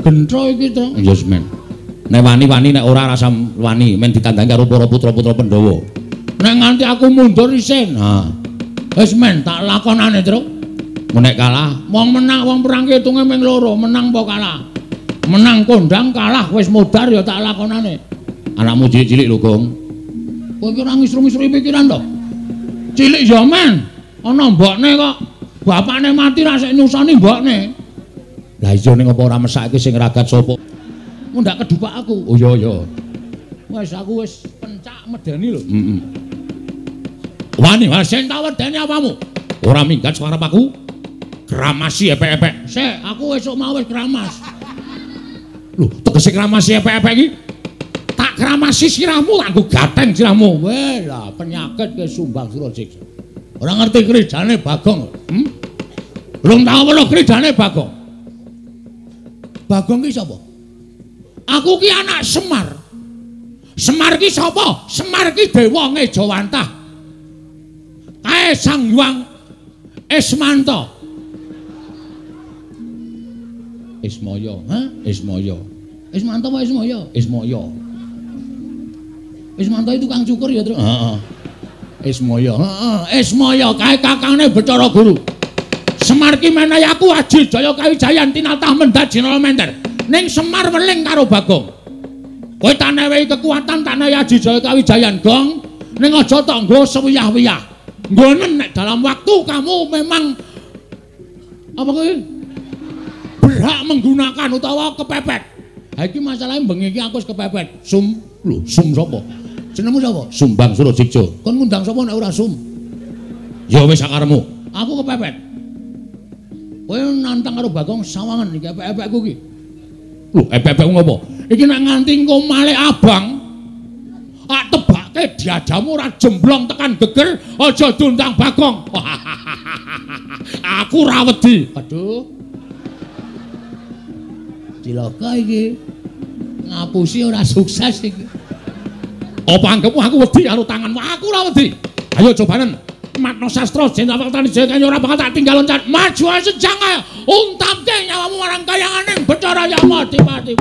Gentro iki to. Ya semen. Nek wani-wani nek ora rasa wani men ditandangi karo para putra-putra Pandhawa. Nek nganti aku mundur isin. Ha. Wis men tak lakonane, Truk. Nek kalah, wong menang wong perang ki hitunge ming loro, menang apa kalah. Menang kondang, kalah wis modar ya tak lakonane. Anakmu cilik-cilik lho, Gong. Kowe iki ora ngisru-ngisru pikiran to? Cilik ya men, ana mbokne kok. Bapakne mati ra sik nyusoni mbokne. Lah iya ning apa ora mesake sing ragat sapa? Mundak kedupak aku. Oh iya iya. Wis aku wis pencak medeni lho. Heeh. Wani, sing tak wedeni apamu? Ora minggat suara aku. Kramasi epek-epek. Sik, aku esuk mau wis kramas. Lho, tegese kramasi epek-epek iki? Tak kramasi sirahmu, tak nggo gateng sirahmu. Weh, lah penyakit ke sumbang surajiksa. Ora ngerti kridane Bagong. Belum tau weruh kridane Bagong. Bagong ki sapa? Aku ki anak Semar. Semar ki sapa? Semar ki dewa ngejawantah. Kae Sang Hyang Ismanta. Ismaya, ha? Ismaya. Ismanta apa Ismaya? Ismaya. Ismanta itu tukang cukur ya, Truk? Heeh. Ismaya, heeh. Ismaya kae kakangne Bathara Guru. Semar ki menehi aku Aji Jaya Kawijayan tinatah mendhat Jinala Menter. Ning Semar weling karo Bagong. Kowe tak newehi kekuatan, tak newehi Aji Jaya Kawijayan, Gong. Ning aja tok nggo sewiyah-wiyah. Nggonen nek dalam waktu kamu memang apa kuwi? Berhak menggunakan utawa kepepet. Ha iki masalahe bengi iki aku wis kepepet. Sum, lho, sum sapa? Jenengmu sapa? Sumbang Surajikja. Kon ngundang sapa nek ora sum? Ya wis sakaremu. Aku kepepet. Kowe nantang karo Bagong sawangan iki epek-epekku iki. Lho, epek-epekku ngopo? Iki nek nganti engko malik abang, tak tebake diajamu ora jemblong tekan geger, aja diundang Bagong. Aku ora wedi. Aduh. Cilaka iki. Ngapusi ora sukses iki. Apa anggepmu aku wedi karo tanganmu? Aku ora wedi. Ayo cobanen. Matno sastra jeneng Tani Jaya ora bakal tak tinggal loncat. Maju ae sejang ae. Untamke nyawamu marang kayanganing Bathara Yama Dipati.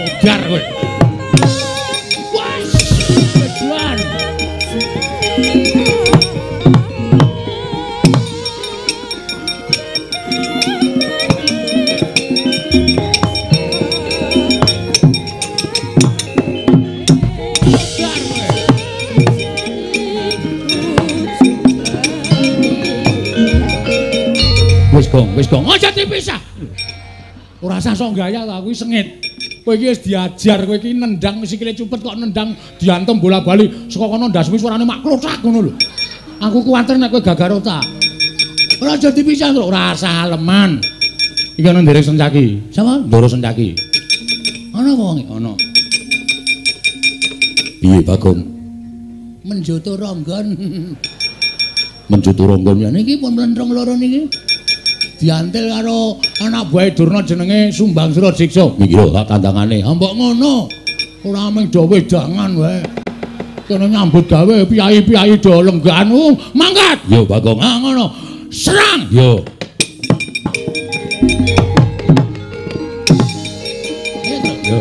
Modar kowe. Wes, beduan. Wis gong, wis gong. Aja dipisah. Ora usah sok gaya ta, kuwi sengit. Kowe iki wis diajar, kowe iki nendang sikile cupet kok nendang diantem bola-bali saka kono ndasmu suarane mak klothak ngono lho. Aku kuwatir nek kowe gagar otak. Ora aja dipisah, ora usah aleman. Iki ana Ndoro Sencaki. Sapa? Ndoro Sencaki. Ana apa wonge? Ana. Piye Bagong? Menjoto ronggon. Menjoto ronggon ya niki pun mlentrung loro niki. Diantil karo anak buahe Durna jenenge Sumbang Surajiksa. Iki lho tak tandangane. Ha mbok ngono. Ora mung do wedangan wae. Kene nyambut gawe piyai-piyai do lenggahan. Mangkat. Yo Bagong. Ha ngono. Serang. Yo. Yo.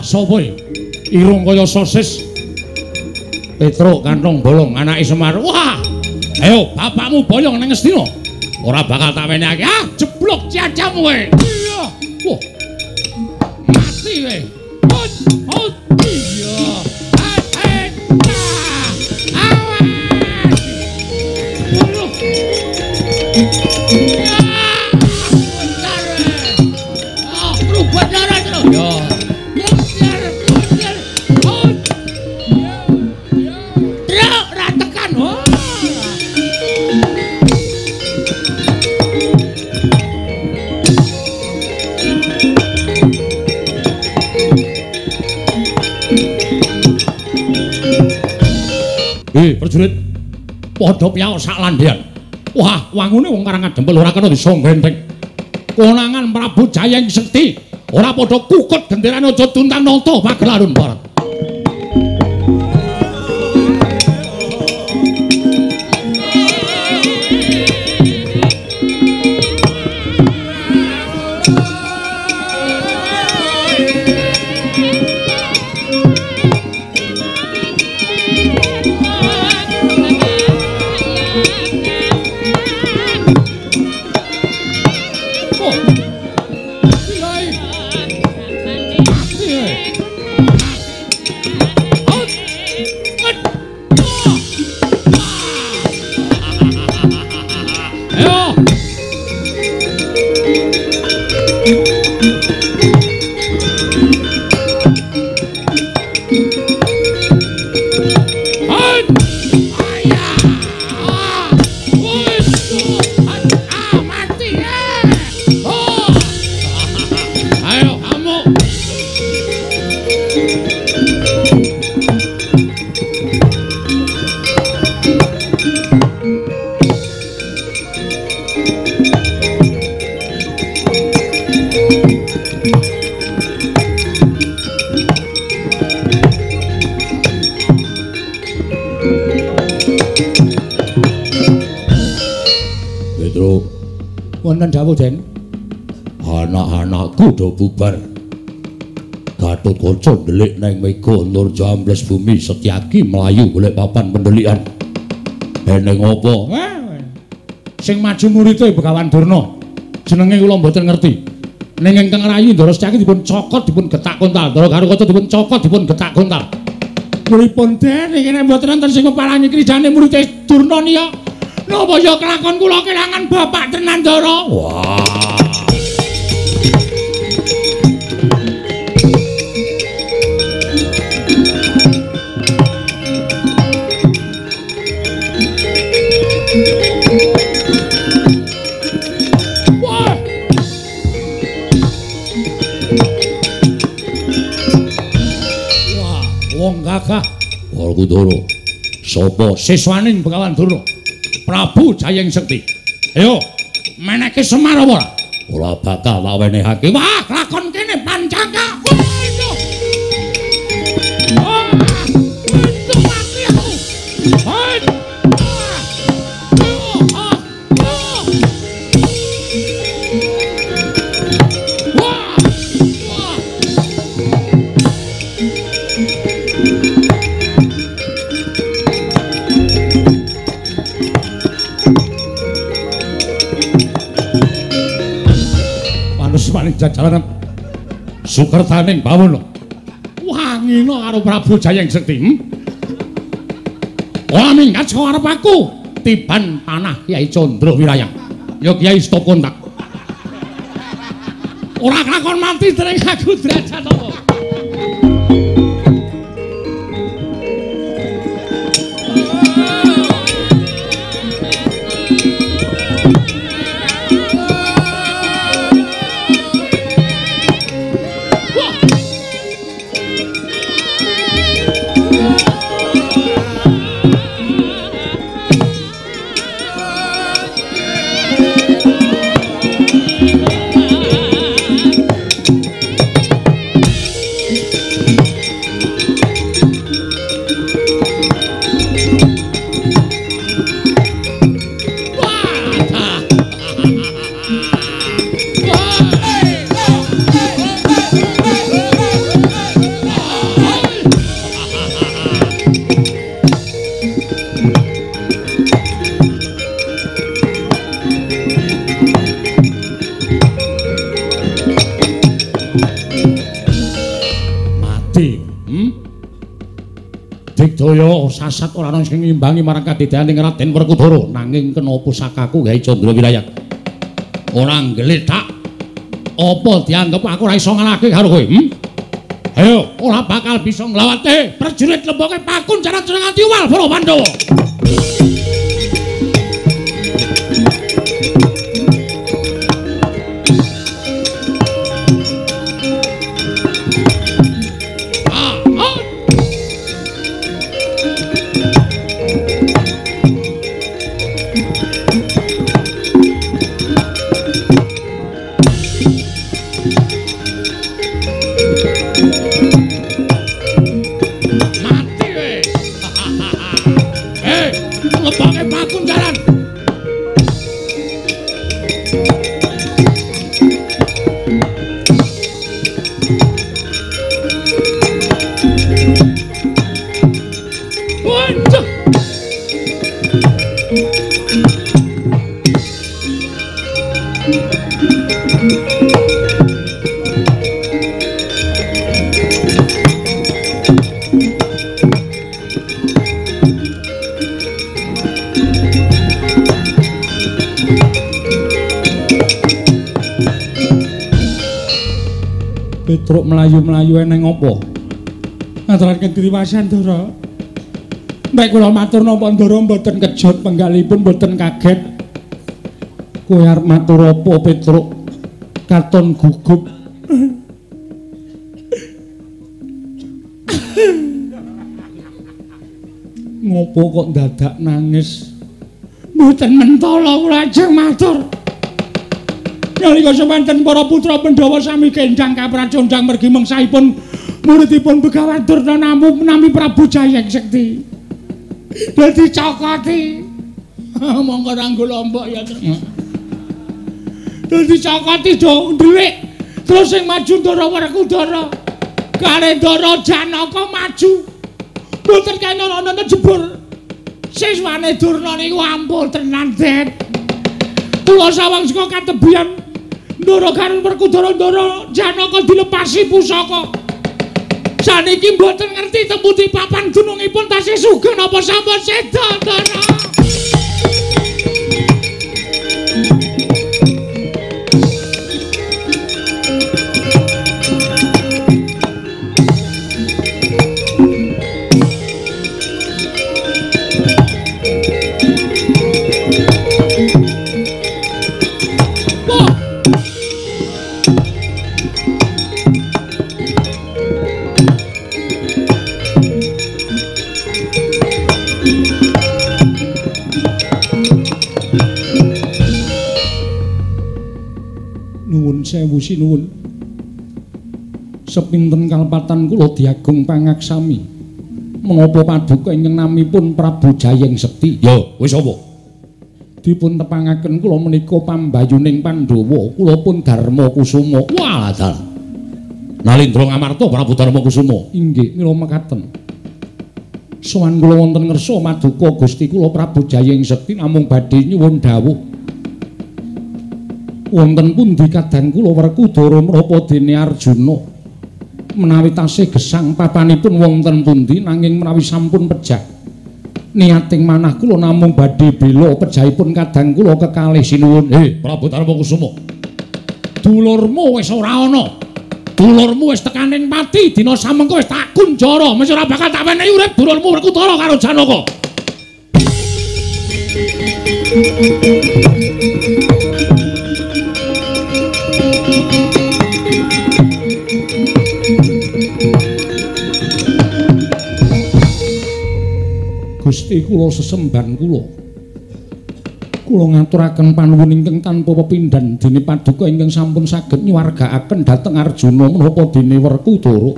Sapa iki? Irung kaya sosis. Petruk kantong bolong anake Semar. Wah! Ayo bapakmu boyong nang Ngastina. Ora bakal tak wenehake. Ah, jeblok ciacamu kowe. Iya. Wah. Mati kowe. Hot, hot. Iya. Awas. Bunuh. Ah, berubah darah terus. Ya. Prajurit padha piyawak sak landhean. Wah, wangune wong Karang Adempel ora kena disonggenteng. Konangan Prabu Jayeng Sekti ora padha kukut genderane aja tuntang nata pagelarun barat. Wonten dawuh, Den. Anak-anakku do bubar. Gatotkaca ndelik neng mega nur jambles bumi, Setyaki mlayu golek papan pendelikan. Eneng apa? Sing maju murite Begawan Durna. Jenenge kula mboten ngerti. Ning ingkang rayi Ndara Setyaki dipun cokot dipun getak kontal. Ndara Garukaca dipun cokot dipun getak kontal. Pripun, Den? Iki nek mboten wonten sing ngeparangi krijane murite Durna niya. Napa ya kelakon kula kelangan bapak tenan, Ndara? Wah. Wah. Wah, wong gagah. Werkudara. Sapa siswaning Begawan Durna? Prabu Jayeng Sekti. Ayo, meneke Semar apa ora? Ora bakal tak wenehake. Wah, lakon kene pancangka. Wah, itu mati aku. Wah. Maning jajalanan sukertaning bawono wangina karo Prabu Jayeng Sekti. Ora minggat saka arep aku tiban panah Kyai Candra Wirayang ya Kyai stop kontak. Ora kelakon mati dening aku derajat apa. Wedi. Digdaya sasat ora ana sing ngimbangi marang kadidyaning Raden Werkudara, nanging kena pusakaku gawe Candra Wirayat. Ora nggletak. Apa dianggep aku ora iso ngalahke karo kowe? Ayo, ora bakal bisa nglawate prajurit lemboke pakunjaran nganti uwal para Pandhawa. Petruk mlayu-mlayu eneng apa? Ngaturaken triwasan, Ndara. Nek kula matur napa Ndara mboten kejut penggalipun mboten kaget. Kowe arep matur apa, Petruk? Katon gugup. Ngopo kok dadak nangis? Mboten mentala kula ajeng matur. Nalika semanten para putra Pandhawa sami kendhang kapracondhang mergi mengsahipun muridipun Begawan Durna nami Prabu Jayeng Sekti. Dadi cokoti. Monggo ranggo lombok ya. Dadi cokoti do ndhelik. Terus sing maju Ndara Werkudara. Kale Ndara Janaka maju. Mboten kena ana jebur. Siswane Durna niku ampun tenan, Det. Kula sawang saka katebian Ndara karo Werkudara Ndara Janaka dilepasi pusaka. Saniki mboten ngerti teng pundi papan dunungipun tasih sugeng napa sampun seda, Ndara. Nuwun sewu sinuwun. Sepinten kalepatan kula diagung pangaksami. Menapa paduka ingkang namipun Prabu Jayeng Sekti? Ya, wis apa? Dipun tepangaken kula menika pambayuning Pandhawa, kula pun Darma Kusuma. Wah, dalah. Nalindra Ngamarta Prabu Darma Kusuma. Inggih, mila mekaten. Sowan kula wonten ngersa maduka Gusti kula Prabu Jayeng Sekti namung badhe nyuwun dawuh. Wonten pundi kadang kula Werkudara menapa dene Arjuna menawi tasih gesang papanipun wonten pundi nanging menawi sampun pejah niating manah kula namung badhe bela pejahipun kadang kula kekalih sinuwun. Prabu Darma Kusuma, dulurmu wis ora ana, dulurmu wis tekaning pati dina samengko wis tak kunjara, mesti ora bakal tak wenehi urip dulurmu Werkudara karo Janaka. Gusti kula sesembahan kula. Kula ngaturaken panuwun ingkang tanpa pepindhan dene paduka ingkang sampun saged nyuwargaaken dhateng Arjuna menapa dene Werkudara.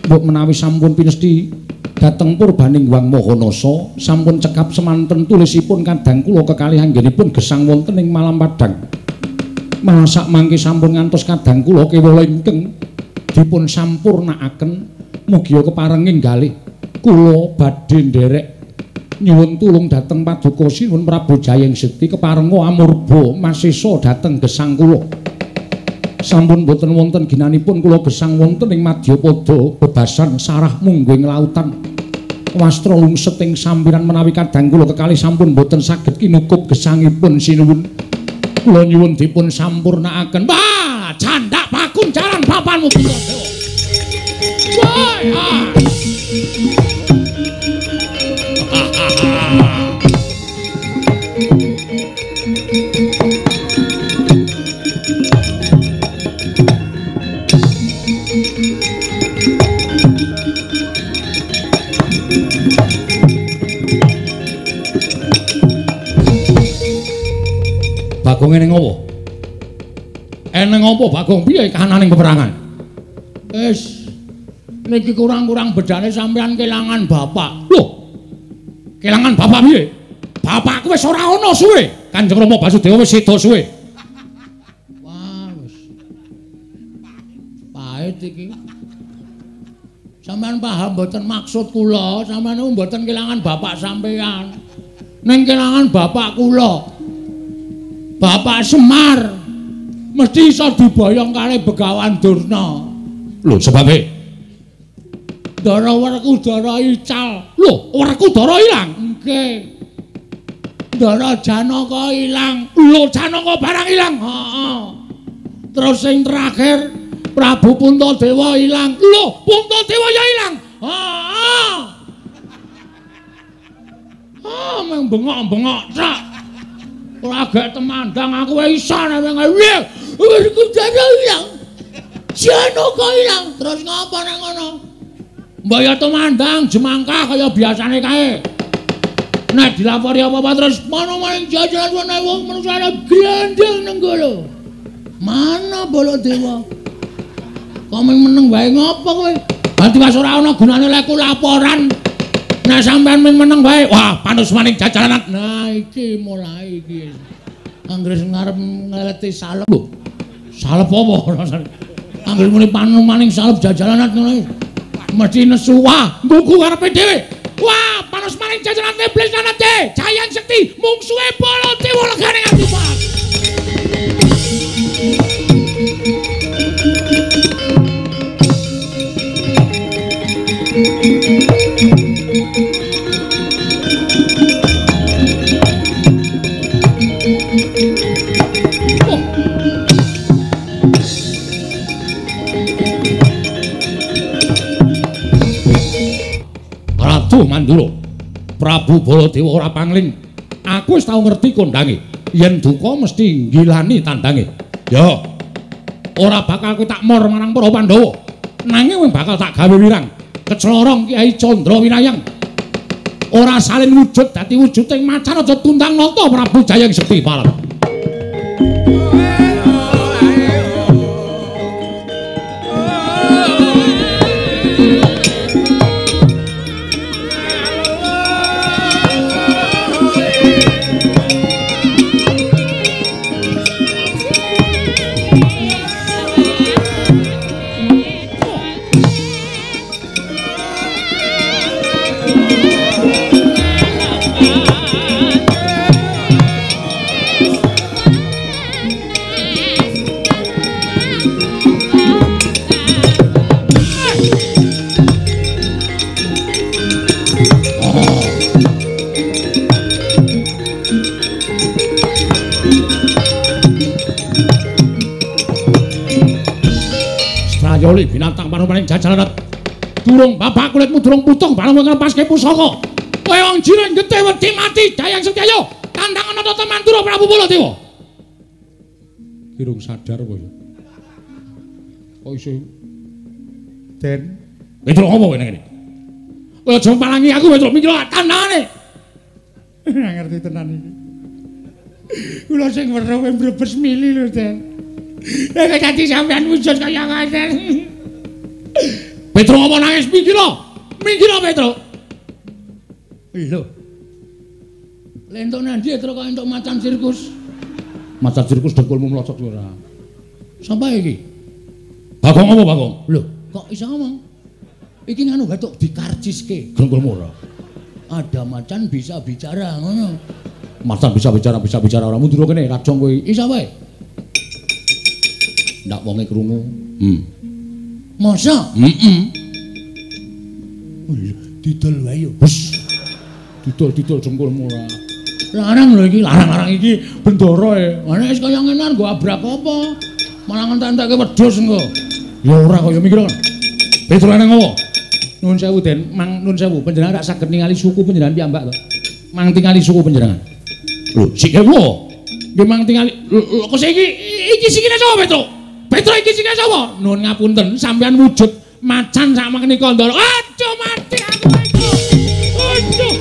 Mbok menawi sampun pinesti dhateng purbaning Hyang Mahanasa sampun cekap semanten tulisipun kadang kula kekalih anggenipun gesang wonten ing Malam Padang. Malah sak mangke sampun ngantos kadang kula kewala ingkang dipun sampurnaaken mugia keparenging galih kula badhe nderek nyuwun tulung dhateng paduka sinuwun Prabu Jayeng Sekti keparenga amurba masesa dhateng gesang kula. Sampun boten wonten ginanipun kula gesang wonten ing madyapada bebasan sarah mungguh ing lautan. Wastra lungset ing sampiran menawi kadang kula kekalih sampun boten saged kinukup gesangipun sinuwun. Kula nyuwun dipun sampurnaaken. Wah, candak pakunjaran papanmu Puntadewa. Wah. Bagong eneng apa? Eneng apa Bagong? Piye kahanane peperangan? Wis niki kurang-kurang bedane sampean kelangan bapak. Lho. Kelangan bapak piye? Bapakku wis ora ana suwe. Kanjeng Rama Basudewa wis seda suwe. Wah, wis. Pahit iki. Sampean paham mboten maksud kula? Sampean niku mboten kelangan bapak sampean. Ning kelangan bapak kula. Bapak Semar mesti iso diboyong kali Begawan Durna. Lho, sebabe? Ndara Werkudara ical. Lho, Werkudara ilang? Nggih. Ndara Janaka ilang. Lho, Janaka barang ilang. Heeh. Terus sing terakhir Prabu Puntadewa ilang. Lho, Puntadewa ya ilang. Heeh. Ah, meng bengok-bengok tok. Ora gak temandang aku wae iso nek wae. Werkudara ilang. Janaka ilang. Terus ngapa nek ngono? Mbok ya tumandang jemangkah kaya biasane kae. Nek dilapori apa-apa terus mana maning jajaran ana wong manungsa glendeng nenggala. Mana Baladewa? Kok meneng wae ngopo kowe? Berarti wis ora ana gunane lek laporan. Nek sampean meneng wae, wah panus maning jajaran. Nah iki mulai iki. Anggere ngarep ngeleti salep. Lho. Salep apa rasane? Anggere muni panus maning salep jajaran ngono. Mesti nesu. Wah, nggugu karepe dhewe. Wah, panus maning jajaran iblis lanate. Jayang Sekti mungsuhe Baladewa legane nganti pas. Ratu Mandura, Prabu Baladewa ora pangling. Aku wis tau ngerti kondange. Yen duka mesti nggilani tandange. Ya. Ora bakal kowe tak mor marang para Pandhawa. Nanging kowe bakal tak gawe wirang. Kecelorong Kyai Candra Winayang. Ora salin wujud dadi wujuding macan aja tundang nata Prabu Jayeng Sekti Parang. Strayoli binatang panumaning jajaran. Durung bapak kulitmu durung putung bareng nglepaske pusaka. Kowe wong jiring getih wedi mati Dayang Sekti ayo tandang ana Tata Mandura Prabu Baladewa. Kirung sadar kowe. Kok iso Den Petro apa kowe nang kene? Kowe aja malangi aku Petro mikir tandangane. Ora ngerti tenan iki. Kula sing weruh kowe mbrebes mili lho, Den. Nek dadi sampean wujud kaya ngoten. Petro apa nangis minggir? Minggir Petro. Lho. Lentuk nang ndi Petro kok entuk macan sirkus? Macan sirkus dengkulmu mlocot ora. Sapa iki? Bagong apa Bagong? Lho, kok iso ngomong? Iki nganu batuk dikarciske. Dengkulmu ora. Ada macan bisa bicara ngono. Macan bisa bicara ora mundur kene rajong kowe. Iso wae. Ndak wonge krungu. Masa? Heeh. Didol wae yo. Wis. Didol-didol jengkulmu ora. Larang lho iki, larang-larang iki bendara e. Nek wis kaya ngene nggo abrak apa? Malah ngentek-entekke wedhus engko. Ya ora kaya mikir. Petro nang ngopo? Nuwun sewu Den, mang nuwun sewu panjenengan rak saged ningali suku panjenengan piyambak to. Mang tingali suku panjenengan. Lho, sikil lho. Nggih mang tingali. Lho kok iki iki sikile sapa Petro? Petro iki sikile sapa? Nuwun ngapunten, sampeyan wujud macan sak menika Ndara. Aduh mati aku Petro. Aduh.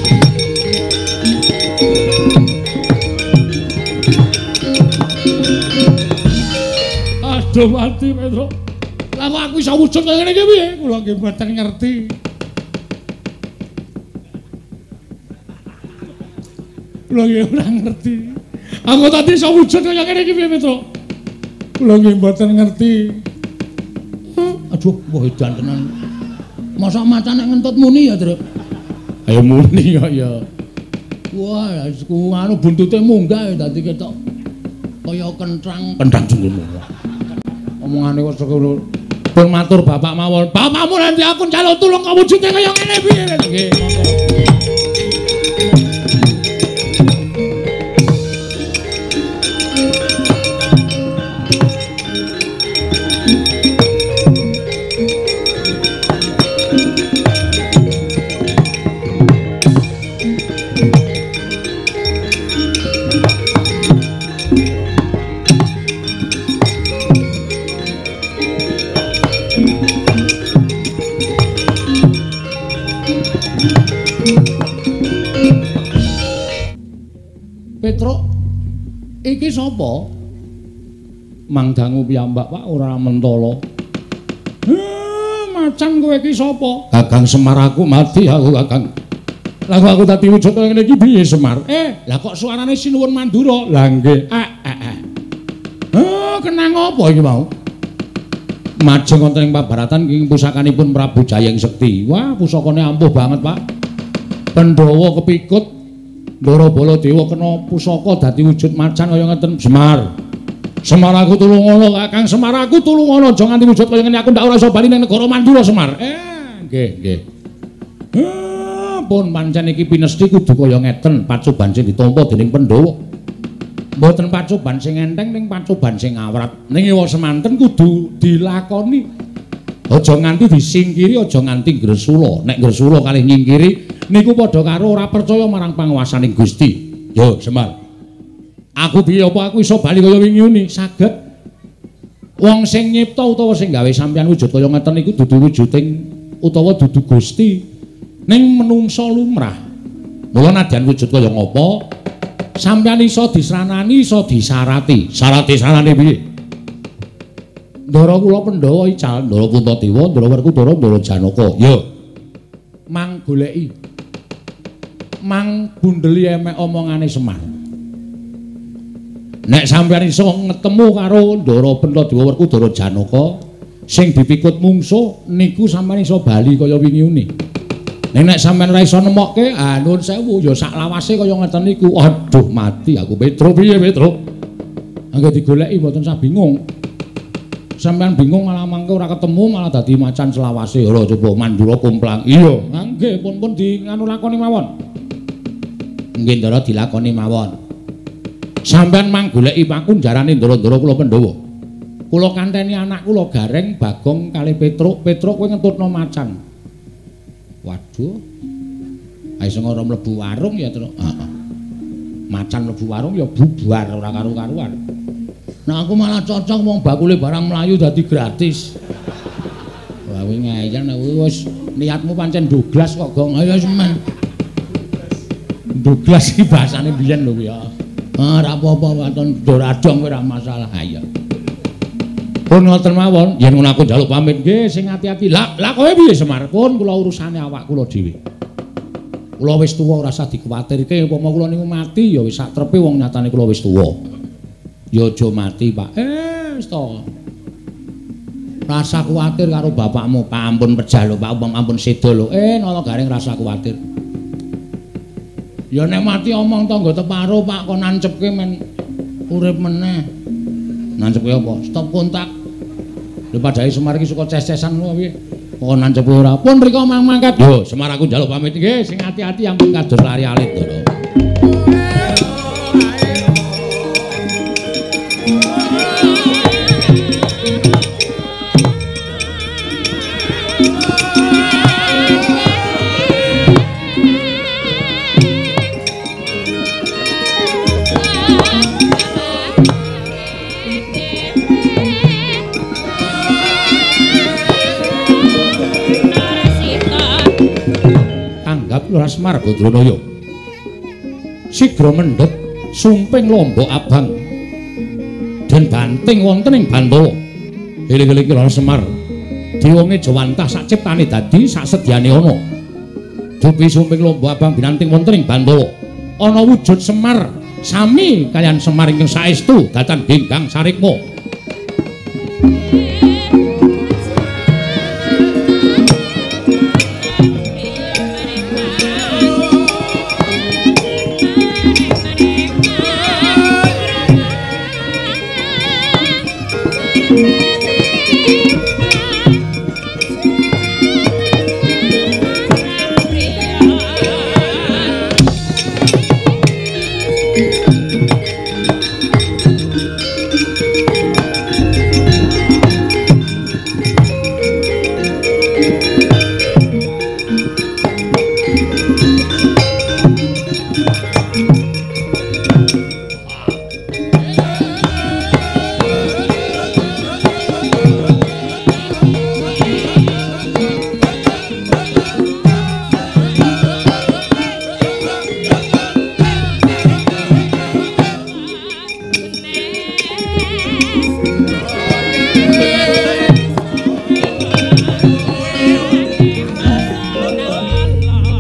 Aduh mati Petro. Lah kok aku iso wujud kaya ngene iki piye? Kula nggih mboten ngerti. Kula nggih ora ngerti. Aku tadi iso wujud kaya ngene iki piye Petro? Kula nggih mboten ngerti. Aduh, wah edan tenan. Mosok macan nek ngentut muni ya, Truk? Ayo muni kok ya. Wah, ku anu buntute munggah ya dadi ketok kaya kentrang, kentrang jengkulmu. Omongane kok ngono. Pun matur bapak mawon. Bapakmu nanti aku njaluk tulung kok wujude kaya ngene piye? Nggih, monggo. Petruk iki sapa? Mang dangu piyambak Pak ora mentala. Macan kowe iki sapa? Kakang Semar aku mati aku Kakang. Lah kok aku dadi wujud kaya ngene iki piye Semar? Lah kok suarane Sinuwun Mandura? Lah nggih. Kenang apa iki mau? Majeng wonten ing pabaratan ing pusakanipun Prabu Jayeng Sekti. Wah, pusakane ampuh banget, Pak. Pandhawa kepikut Ndara Baladewa kena pusaka dadi wujud macan kaya ngeten. Semar. Semar aku tulungono, Kakang Semar aku tulungono, aja nganti wujud kaya ngene aku ndak ora iso bali ning negara Mandura Semar. Nggih, nggih. Pun pancen iki pinesti kudu kaya ngeten, pacoban sing ditampa dening Pandhawa. Mboten pacoban sing enteng ning pacoban sing awrat. Ning ewa semanten kudu dilakoni. Aja nganti disingkiri, aja nganti gresula. Nek gresula kalih nyingkiri niku padha karo ora percaya marang panguwasaning Gusti. Yo Semar. Aku piye apa aku iso bali kaya wingi uni? Saged. Wong sing nyipta utawa sing gawe sampeyan wujud kaya ngeten niku dudu wujuding utawa dudu Gusti. Ning menungsa lumrah. Mula nadyan wujud kaya ngapa, sampeyan iso disranani, iso disarati. Sarate sarane piye? Ndara kula Pandhawa ical, Ndara Puntadewa, Ndara Werkudara, Ndara Janaka. Yo. Mang goleki. Mang bundeli emek omongane Semar. Nek sampeyan iso ngetemu karo Ndara Puntadewa, Werkudara, Janaka sing dipikut mungsuh niku sampeyan iso bali kaya wingi uni. Nek nek sampeyan ora iso nemokke, ah nuwun sewu ya sak lawase kaya ngeten niku. Aduh mati aku Petro piye Petro? Angger digoleki mboten sah bingung. Sampeyan bingung malah mangke ora ketemu malah dadi macan selawase. Lho coba Mandura komplang. Iya, nggih pun-pun di nganu lakoni mawon. Nggih Ndara dilakoni mawon. Sampeyan mang goleki pakunjarane ndara-ndara kula Pandhawa. Kula kanteni anak kula Gareng, Bagong kalih Petruk. Petruk kowe ngentutno macan. Waduh. Ayo sing ora mlebu warung ya, Truk. Heeh. Macan mlebu warung ya bubar ora karu-karuan. Nah aku malah cocok wong bakule barang mlayu dadi gratis. Wah kuwi ngeyel nek wis niatmu pancen Douglas kok, Gong. Ayo semen. Douglas iki bahasane biyen lho kuwi ya. Ah ora apa-apa waton doradong kowe ora masalah. Ha iya. Pun ngoten mawon, yen ngono aku njaluk pamit nggih sing ati-ati. Lah lah kowe piye Semar? Pun kula urusane awak kula dhewe. Kula wis tuwa ora usah dikuwatirke, upama kula niku mati ya wis sak trepe wong nyatane kula wis tuwa. Ya aja mati, Pak. Wis to. Rasa kuwatir karo bapakmu, Pak ampun pejah lho, Pak ampun seda lho. Nala Gareng rasa kuwatir. Ya nek mati omong tangga teparo, Pak, kon nancepke men urip meneh. Nancepke apa? Stop kontak. Lho padhae Semar iki suka ces-cesan ngono piye? Kok nancepe ora. Pun mriko mang mangkat. Yo, Semar aku njaluk pamit nggih, sing ati-ati ampun kados lari alit, Ndara. Lurah Semar Badranaya sigra mendhet sumping lombok abang den banting wonten ing Bantawa. Eling-eling Lurah Semar diwonge jawantah sak ciptane dadi sak sedyane ana. Dupi sumping lombok abang binanting wonten ing Bantawa ana wujud Semar sami kaliyan Semar ingkang saestu datan genggang sarikma.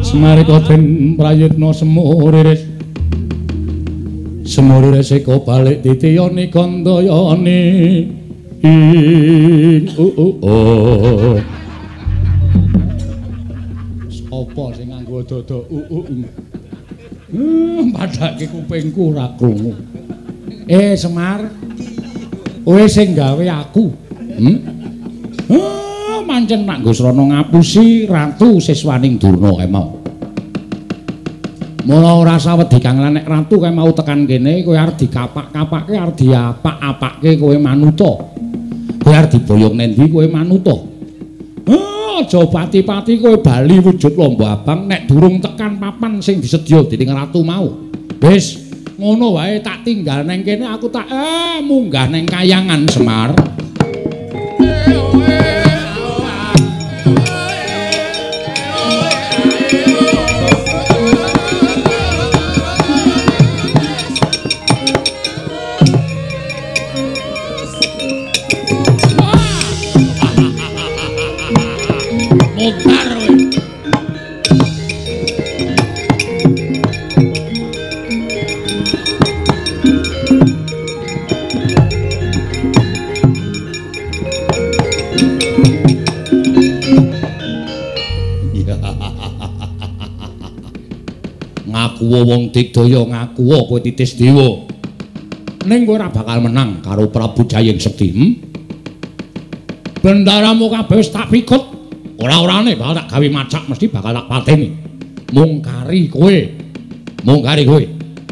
Semarika den prayitna semuriris semuriris eka balik titiyani kandayani ing Sapa sing nganggo dada padhake kupingku ora krungu. Semar, kowe sing gawe aku. Pancen nak nggo srana ngapusi ratu siswaning Durna kae mau. Mula ora sawedi kang nek ratu kae mau tekan kene kowe arep dikapak-kapake, arep diapak-apake kowe manuta. Kowe arep diboyong nendi kowe manuta. Aja pati-pati kowe bali wujud lombok abang nek durung tekan papan sing disedya dening ratu mau. Wis ngono wae tak tinggal neng kene aku tak munggah neng kayangan Semar. Ngakuwa wong digdaya, ngakuwa kowe titis dewa. Ning kowe ora bakal menang karo Prabu Jayeng Sekti. Bendaramu kabeh wis tak pikut. Ora-orane bakal tak gawe macak mesti bakal tak pateni. Mung kari kowe. Mung kari kowe.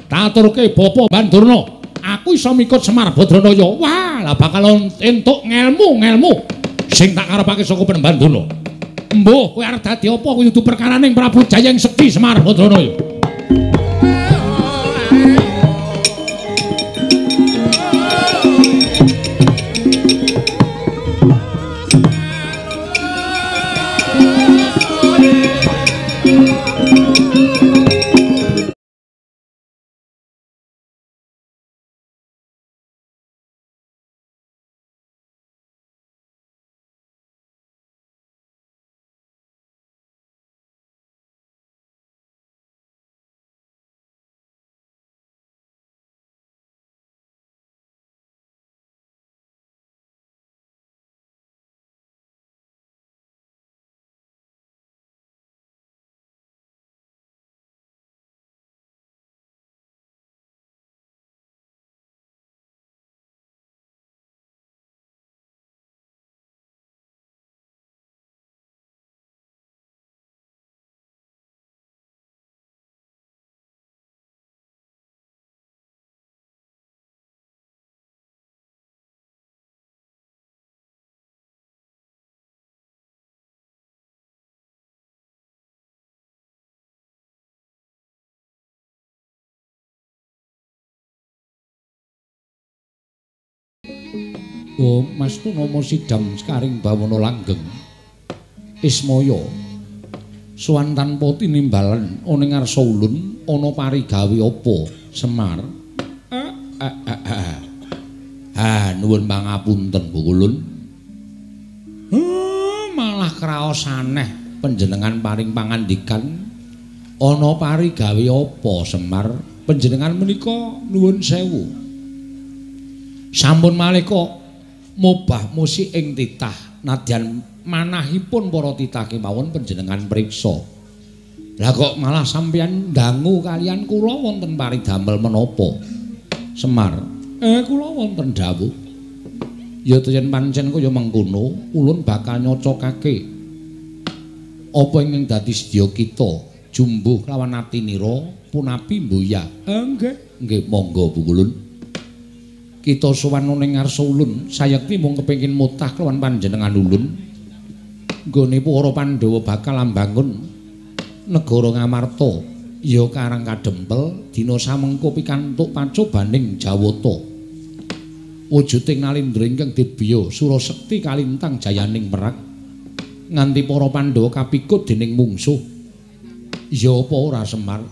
Tak aturke Bapa Bandurna, aku iso mikut Semar Badranaya. Wah, lah bakal entuk ngelmu-ngelmu sing tak karepake saka Panembahan Durna. Mbuh, kowe arep dadi apa kuwi kudu perkaraning Prabu Jayeng Sekti Semar Badranaya. Oh, Mas Tunama sidam sekaring bawana langgeng. Ismaya sowan tanpa tinimbalen ana ing ngarsa ulun ana parigawe apa Semar? Ha, nuwun pangapunten Bu Ulun. Malah kraos aneh panjenengan paring pangandikan ana parigawe apa Semar? Panjenengan menika nuwun sewu. Sampun malih kok mobah musik ing titah nadyan manahipun para titah kemawon panjenengan priksa. Lah kok malah sampeyan dangu kaliyan kula wonten paridamel menapa? Semar. Kula wonten dawuh. Ya yen pancen kaya mengkono, ulun bakal nyocokake apa ingkang dadi sedya kita jumbuh lawan atinira punapi mboya. Nggih, nggih monggo Bu Ulun. Kita sowan ning ngarsa ulun sayekti mung kepengin mutah kelawan panjenengan ulun. Nggone para Pandhawa bakal ambangun negara Ngamarta ya Karang Kadempel dina samengko pikantuk pacobaning Jawata. Wujuding nalindra ingkang dibya Surasekti kalintang jayaning merak nganti para Pandhawa kapikut dening mungsuh. Ya apa ora Semar?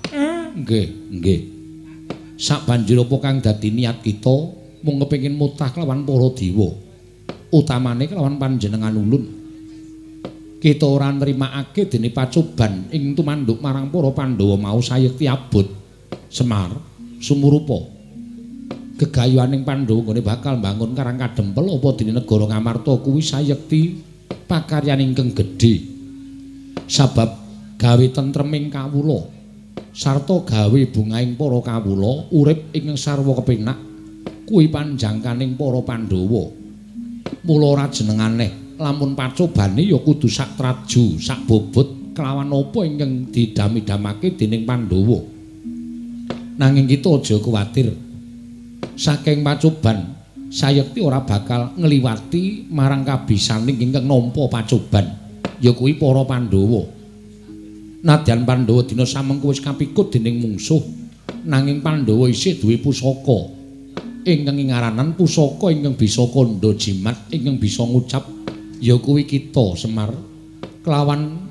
Nggih, nggih. Sabanjur apa kang dadi niat kita mung kepengin mutah kelawan para dewa, utamane kelawan panjenengan ulun. Kita ora nrimakake dene pacoban ing tumanduk marang para Pandhawa mau sayekti abot. Semar sumurupa gegayuhaning Pandhawa nggone bakal mbangun Karang Kadempel apa dene negara Ngamarta kuwi sayekti pakaryan ingkang gedhe. Sabab gawe tentreming kawula sarta gawe bungahing para kawula urip ing sarwa kepenak kuwi panjangkaning para Pandhawa. Mula ora jenengane lamun pacobane ya kudu sak traju, sak bobot kelawan apa ingkang didami-damake dening Pandhawa. Nanging kita aja kuwatir. Saking pacoban sayekti ora bakal ngliwati marang kabisaning ingkang nampa pacoban, ya kuwi para Pandhawa. Nadyan Pandhawa dina samengko wis kapikut dening mungsuh, nanging Pandhawa isih duwe pusaka ingkang ingaranan pusaka ingkang bisa kandha jimat ingkang bisa ngucap ya kuwi kita Semar kelawan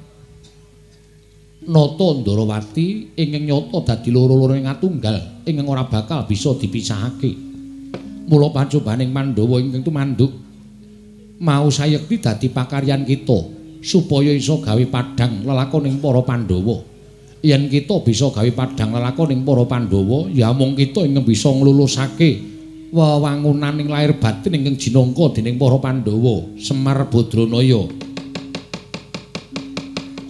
Nata Ndarawati ingkang nyata dadi loro-loro ing atunggal ingkang ora bakal bisa dipisahake. Mula pacobaning Pandhawa ingkang tumanduk mau sayekti dadi pakaryan kita supaya iso gawe padhang lelakoning para Pandhawa. Yen kita bisa gawe padhang lelakoning para Pandhawa, ya mung kita ingkang bisa nglulusake wewangunaning lahir batin ingkang jinangka dening para Pandhawa. Semar Badranaya.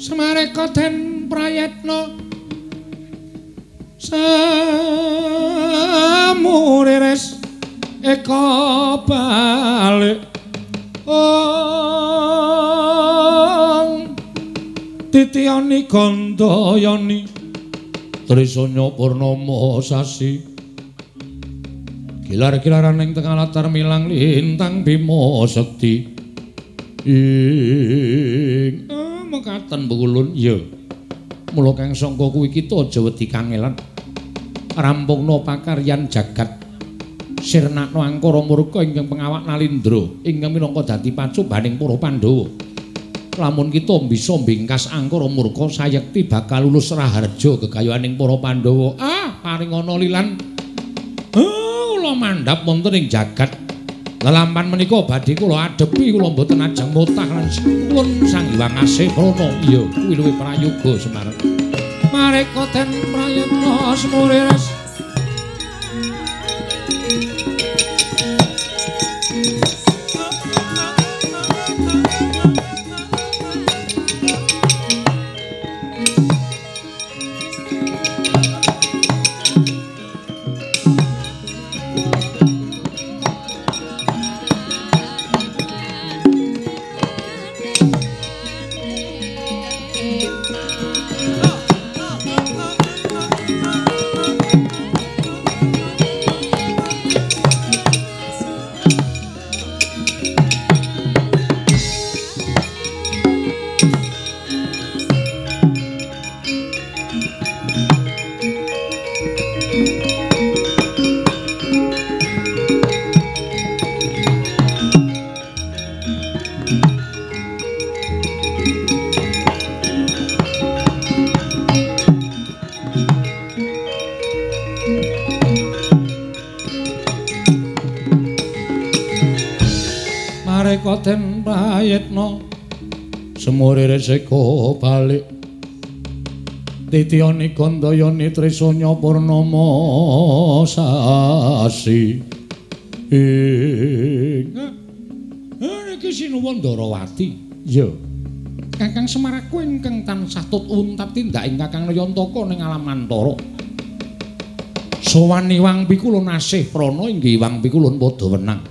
Semareka den prayetna samurires eka balik ong titiyani gandayani Trisanya purnama sasi gilar-gilaran ing tengah latar milang lintang Bima Sekti ing mekaten Bu Ulun. Ya mula kang sangka kuwi kita aja wedi kangelan rampungna pakaryan jagat sirnakna angkara murka ingkang pengawak nalindra ingkang minangka dadi pacobaning para Pandhawa. Lamun kita bisa mbingkas angkara murka sayekti bakal lulus raharja gegayuhaning para Pandhawa. Ah, paringana lilan. Kula mandhap wonten ing jagat. Lelampan menika badhe kula adepi, kula mboten ajeng mutah lan kula Sang Hyang Asih Prana. Iya, kuwi luwih prayoga Semar. Mareka den prayetna semurires Seka den prayitna semure resika balik titiyani gandayani trisanya purnama sasi. Ing niki sinuwun Ndarawati. Iya. Kakang Semar aku ingkang tansah tut untat tindak ing Kakang Nayantaka ning alam antara. Sowan Iwang Pikulun asih prana inggih Iwang Pikulun padha wenang.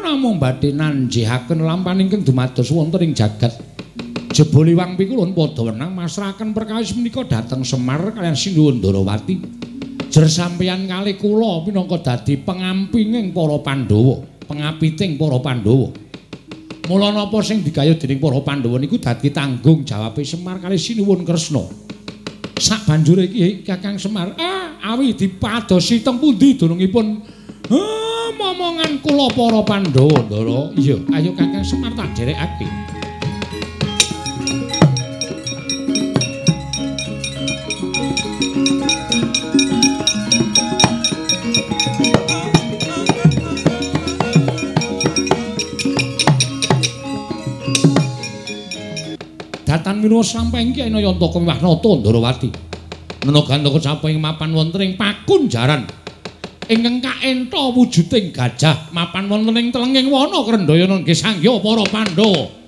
Namung badhe nanjihaken lampahan ingkang dumados wonten ing jagat. Jebul Iwang Pikulun padha wenang masrahaken perkawis menika dhateng Semar kaliyan Sinuwun Ndarawati. Jer sampeyan kalih kula minangka dadi pengampinging para Pandhawa, pengapiting para Pandhawa. Mula napa sing digayuh dening para Pandhawa niku dadi tanggung jawabe Semar kalih Sinuwun Kresna. Sak banjure iki Kakang Semar, awi dipadosi teng pundi dunungipun momongan kula para Pandhawa, Ndara. Iya, ayo Kakang Semar tak dherekake. Datan minuwa samping iki Nayantaka miwah Nata Ndarawati. Nana gantaka sapa ing mapan wonten ing pakunjaran ingkang kaentha wujuding gajah mapan wonten ing telenging wana Krendhayana nggih sangya para Pandhawa.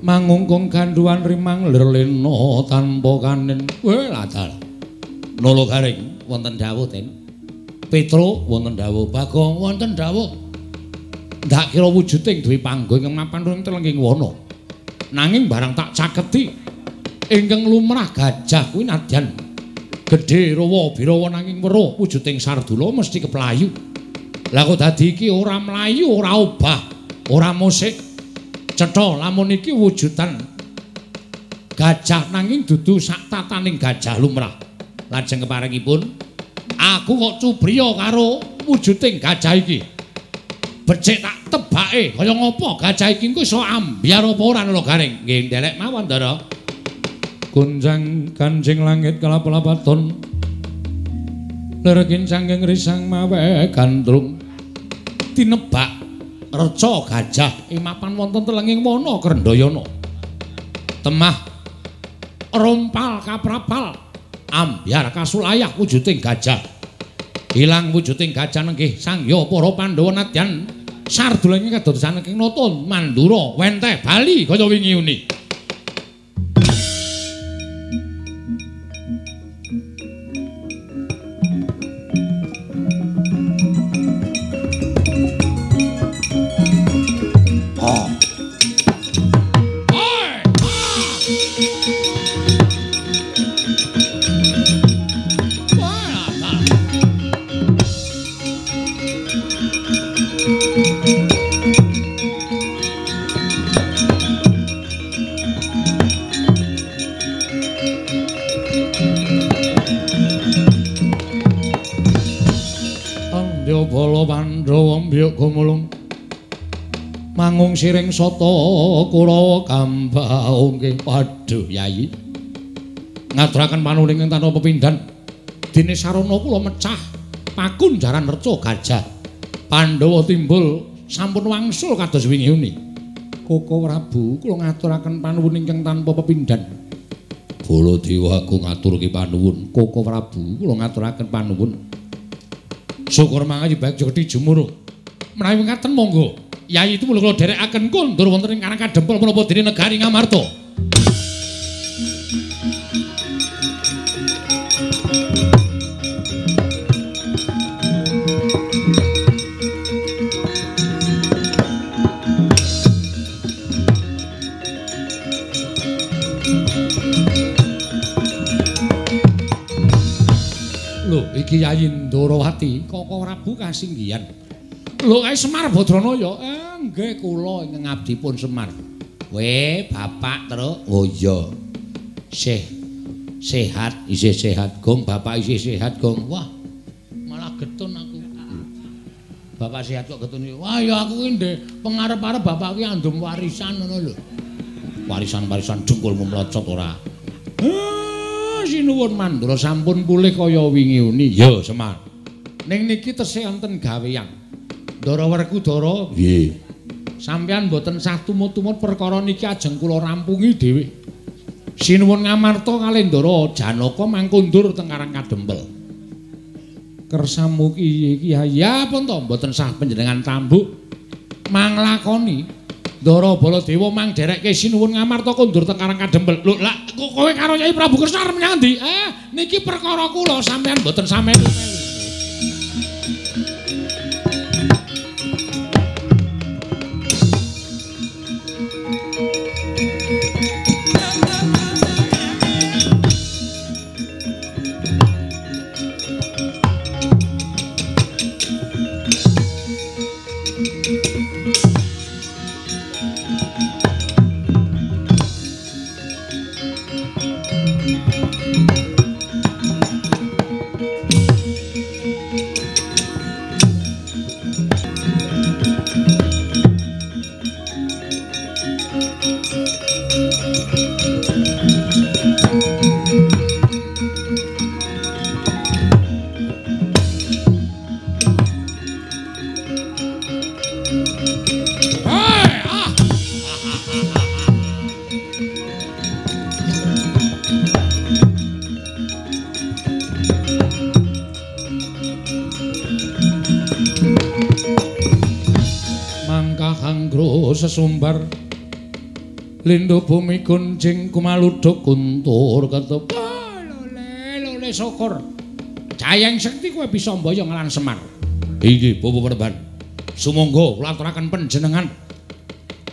Mangungkung ganduan rimang lir lena tanpa kanen. Weh ladal. Nala garing wonten dawuh Den. Petro wonten dawuh, Bagong wonten dawuh. Ndak kira wujuding dwi panggo ingkang mapan ing telenging wana. Nanging barang tak caketi ingkang lumrah gajah kuwi nadyan gedhe rawa birawa nanging weruh wujuding sardula mesti keplayu. Lah kok dadi iki ora mlayu, ora obah, ora musik. Cetha lamun iki wujudan gajah nanging dudu sak tataning gajah lumrah. Lajeng keparengipun aku kok cubriya karo wujuding gajah iki. Becik tak tebake kaya ngapa gajah iki engko iso ambyar apa ora Nala Garing. Nggih nderek mawon Ndara. Gonjang kanjing langit kelap-lapaton. Lir kincanging risang mawe gandrung. Tinebak reca gajah ing mapan wonten telenging wana Krendhayana. Temah rompal kaprapal ambyar kasulayah wujuding gajah. Ilang wujuding gajah nenggih sangya para Pandhawa nadyan sardula ing kadosan ing nata Mandura wenteh bali kaya wingi uni. Gumulung mangung siring sata Kurawa kambaungke. Waduh Yayi, ngaturaken panuwun ingkang tanpa pepindhan. Dene sarana kula mecah pakunjaran reca gajah Pandhawa timbul sampun wangsul kados wingi uni. Koko Prabu, kula ngaturaken panuwun ingkang tanpa pepindhan. Baladewa aku ngaturke panuwun. Koko Prabu, kula ngaturaken panuwun. Syukur mangayu bagya gedhi jumurung. Menawi ngaten monggo Yayi itu kula dherekaken kondur wonten ing Karang Kadempel menapa dene negari Ngamarta. Yayi Ndarawati, Koko Prabu kasinggihan. Lho kae Semar Badranaya. Nggih kula ingkang abdipun Semar. We, Bapak Truk. Oh iya. Sih sehat, isih sehat, Gong. Bapak isih sehat, Gong. Wah, malah getun aku. Bapak sehat kok getun. Wah, ya aku ki ndek pengarep-arep bapak ki andum warisan ngono lho. Warisan-warisan dengkulmu mlocot ora. Sinuwun Mandura sampun pulih kaya wingi uni. Ya, Semar. Ning niki tesih wonten gaweyan. Ndara Werkudara, nggih. Sampeyan mboten sah tumut-tumut perkara niki ajeng kula rampungi dhewe. Sinuwun Ngamarta kalih Ndara Janaka mangkundur teng Karang Kadempel. Kersamu iki ya pun to mboten sah panjenengan tambuk manglakoni. Ndara Baladewa mang dherekke Sinuwun Ngamarta kondur teng Karang Kadempel. Lho, lah kowe karo Kyai Prabu Kresna arep menyang endi? Niki perkara kula sampeyan mboten sampeyan. Sesumbar lindo bumi gunjing kumaluduk kuntur ketep. Lole lole syukur Jayeng Sekti kowe bisa mboyong lan Semar. Inggih Bapak Perban. Sumangga kula aturaken panjenengan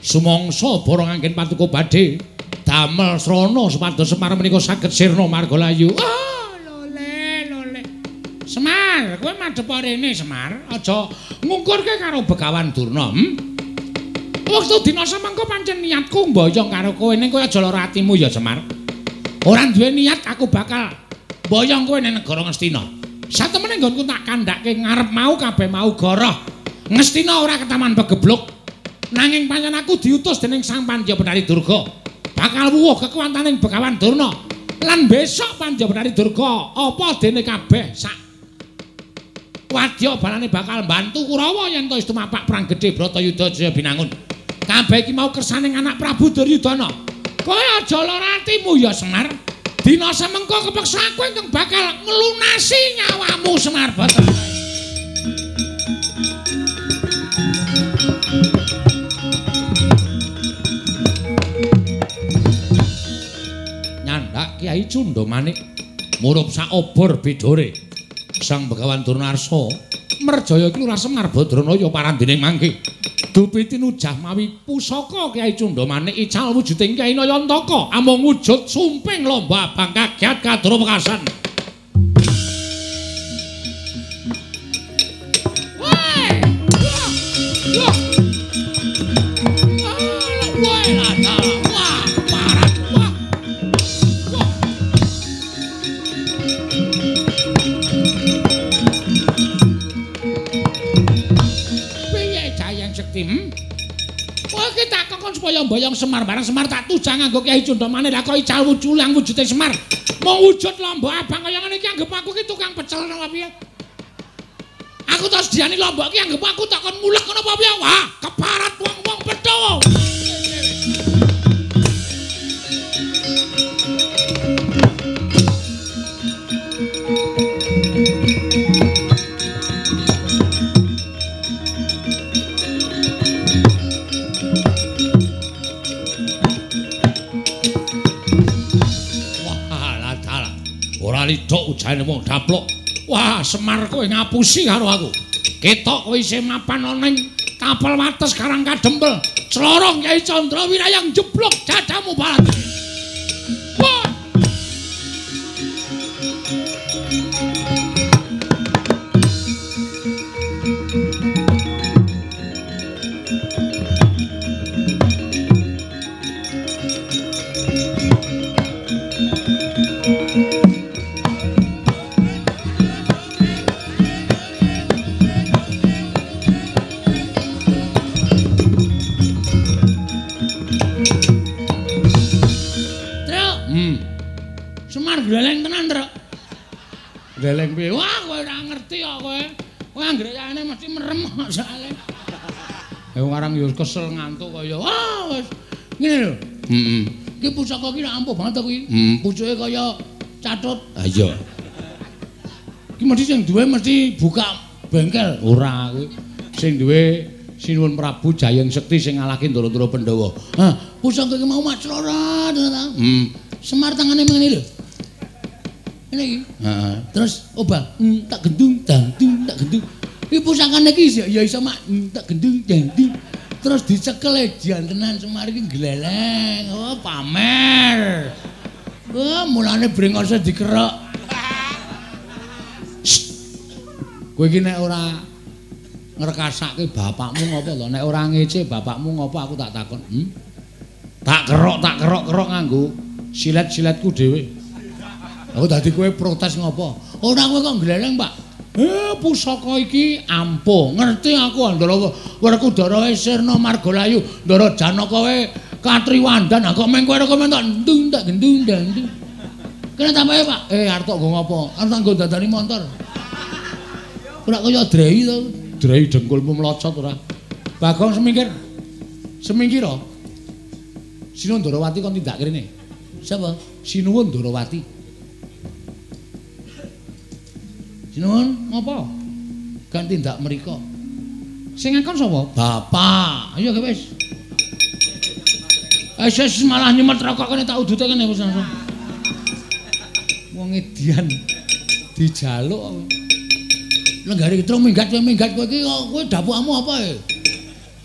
sumangsa borong anggen patuko badhe damel srana supados Semar menika saged sirna marga layu. Lole lole Semar, kowe madhep rene Semar, aja ngungkurke karo Begawan Durna. Wektu dina semengko pancen niatku mboyong karo kowe ning kowe aja lara atimu ya Semar. Ora duwe niat aku bakal mboyong kowe ning negara Ngastina. Satemene nggonku tak kandhake ngarep mau kabeh mau goroh. Ngastina ora ketaman pegebluk. Nanging pancen aku diutus dening Sang Pandya Benari Durga. Bakal wuwuh kekuwataning Begawan Durna. Lan besok Pandya Benari Durga apa dene kabeh sak wadya balane bakal mbantu Kurawa yen to wis tumapak perang gedhe Bratayuda Jaya Binangun. Kabeh iki mau kersaning anak Prabu Duryudana. Kowe aja lara atimu ya Semar. Dina semengko kepeksa aku ingkang bakal nglunasi nyawamu Semar Bathara. Nyandak Kyai Cundamanik murup saobor bidore. Sang Begawan Durna Arsa merjaya iki Lurah Semar Badranaya parandene mangke. Dupi tinujah mawi pusaka Kyai Cundamanik ical wujuding Kyai Nayantaka amung wujud sumping lomba abang kagiat kadra wekasan. Supaya mboyong Semar barang Semar tak tujang nganggo Kyai Cundamane lah kok ical wujulang wujude Semar. Mung wujud lombok abang kaya ngene iki anggep aku ki tukang pecel ngono piye. Aku terus diani lombok ki anggep aku tak kon mulek ngono apa piye. Wah, keparat wong-wong petho. Lidok ujane wong daplok. Wah, Semar kowe ngapusi karo aku. Ketok kowe isih mapan ana ning tapel wates Karang Kadempel. Clorong Kyai Candra Wirayang jeblok dadamu balat. Wah. Gleleng piye? Wah, kowe ora ngerti kok kowe. Kowe anggere yane mesti merem kok soalé. Ya arang ya kesel ngantuk kaya wah wis ngene lho. Heeh. Iki pusaka iki ampuh banget to kuwi. Heeh, pucuke kaya catut. Ha iya. Iki mesti sing duwe mesti buka bengkel. Ora kuwi. Sing duwe Sinuwun Prabu Jayeng Sekti sing ngalahke Ndara-ndara Pandhawa. Hah, pusaka iki mau maclorot ta. Heeh. Semar tangane ngene lho. Ngene iki. Heeh. Terus obah, tak gendung, dang dung, tak gendung. Iki pusakane iki ya iso mak tak gendung, dang dung. Terus dicekel jan tenan Semar iki gleleng. Oh, pamer. Wah, mulane brengose dikerok. Kowe iki nek ora ngrekasake bapakmu ngopo to? Nek ora ngece bapakmu ngopo aku tak takon. Tak kerok-kerok nganggo silet-siletku dhewe. Aku dadi kowe protes ngopo? Ora kowe kok gleleng, Pak. Pusaka iki ampuh. Ngerti aku Ndara Werkudara wae sirna margalayu, Ndara Janaka wae katriwandan. Kok meng kowe kok mentok ndung tak gendung ndang. Kene tambahe, Pak. Arep tok nggo ngopo? Arep tak nggo dandani montor. Ora kaya drei to. Drei dengkulmu mlocot ora. Bagong semingkir. Semingkir to. Sinuwun Ndorowati kon tindak rene. Sapa? Sinuwun Ndorowati. Sinuwun ngopo? Kan tindak mriko. Sing ngakon sapa? Bapak. Ayo wis. Wis malah nyemet rokok kene tak udute kene wis langsung. Wong edian dijaluk. Lenggare Petruk minggat kowe iki kowe dapukmu apa e?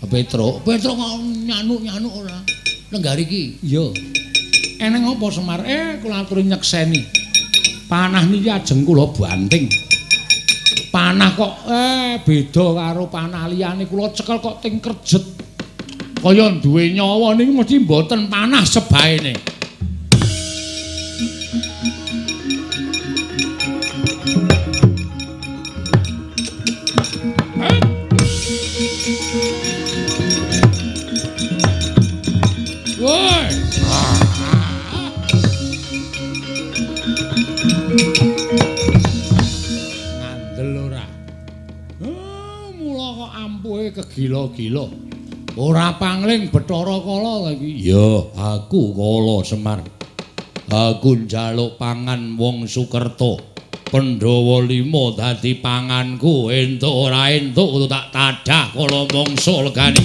Petruk, Petruk kok nyanuk-nyanuk ora. Lenggare iki. Iya. Eneng apa Semar? Kula aturi nyekseni. Panah niki ajeng kula banting. Panah kok beda karo panah liyane, kula cekel kok ting kerjet. Kaya duwe nyawa niki mesti mboten panah sebaene. Woi. Ngandel ora. Mula kok ampuhe kegila-gila. Ora pangling Bathara Kala iki. Ya, aku Kala Semar. Aku njaluk pangan wong Sukerta. Pandhawa 5 dadi panganku, entuk ora entuk tak tadah kala mangsa legane.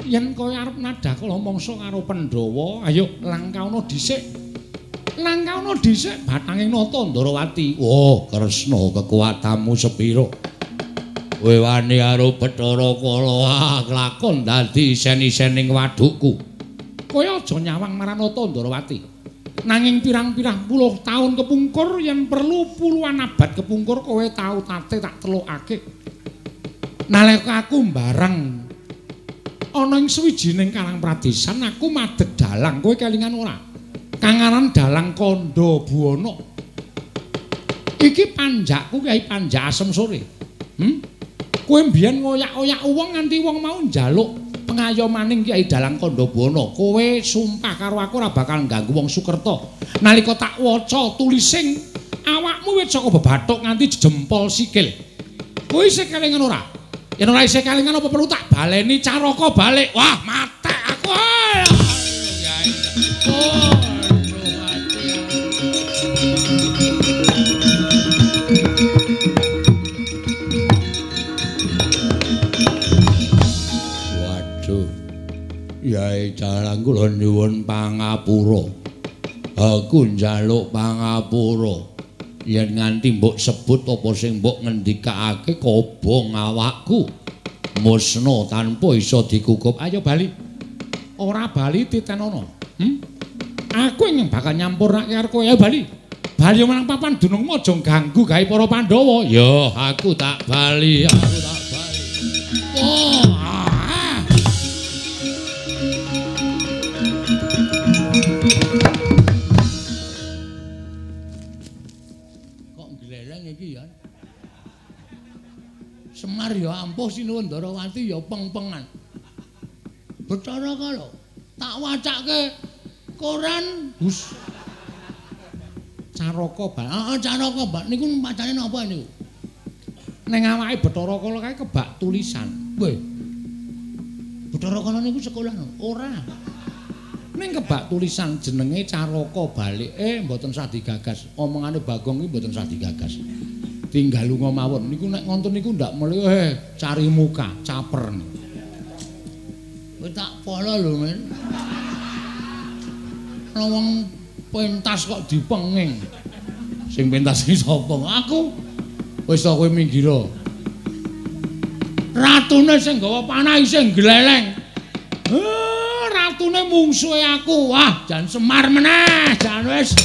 Yen kowe arep nadah kala mangsa karo Pandhawa, ayo langkaono dhisik. Langkaono dhisik bathanging nata Ndarawati. Oh, Kresna kekuatanmu sepira? Kowe wani karo Bathara Kala kelakon dadi isen-isening wadukku. Kowe aja nyawang marang nata Ndarawati. Nanging pirang-pirang puluh taun kepungkur yen perlu puluhan abad kepungkur kowe tau tate tak telukake. Nalika aku mbareng ana ing sawijining karang pradesan aku madeg dalang, kowe kelingan ora? Kang aran Dalang Kandha Buwana. Iki panjakku Kyai Panjak Asem Sore. Kowe mbiyen ngoyak-oyak wong nganti wong mau njaluk pengayomaning Kyai Dalang Kandha Buwana. Kowe sumpah karo aku ora bakal ngganggu wong Sukerta. Nalika tak waca tulising awakmu wis saka bebathuk nganti jempol sikil. Kowe isih kelingan ora? Yen ora isih kelingan apa perlu tak baleni caraka balik? Wah, matek aku. Oh. Waduh. Yai Dalang kula nyuwun pangapura. Aku njaluk pangapura. Yen nganti mbok sebut apa sing mbok ngendikake kobong awakku. Musna tanpa iso dikukup. Ayo bali. Ora bali titenono. Aku ingin bakal nyampurnake karo kowe. Ayo bali. Bali marang papan dunungmu aja ganggu gawe para Pandhawa. Ya, aku tak bali, aku tak bali. Oh. Kok gleleng iki ya? ampuh Sinuwun Ndarawati ya peng-pengan. Bathara Kala tak wacake koran Gus. Caraka bal. Heeh, caraka bal niku macane napa niku? Ning awake Bathara Kala kae kebak tulisan. Weh. Bathara Kala niku sekolah no? Ora. Ning kebak tulisan jenenge Caraka Balike mboten sah digagas. Omongane Bagong iki mboten sah digagas. Tinggal lunga mawon. Niku nek ngonten niku ndak melu cari muka, caper. Kowe tak polo lho, Men. Ana wong pentas kok dipenging. Sing pentas iki sapa? Aku. Wis ta kowe minggir. Ratune sing gawa panah isih gleleng. Ratune mungsuhe aku. Wah, jan Semar meneh, jan wis.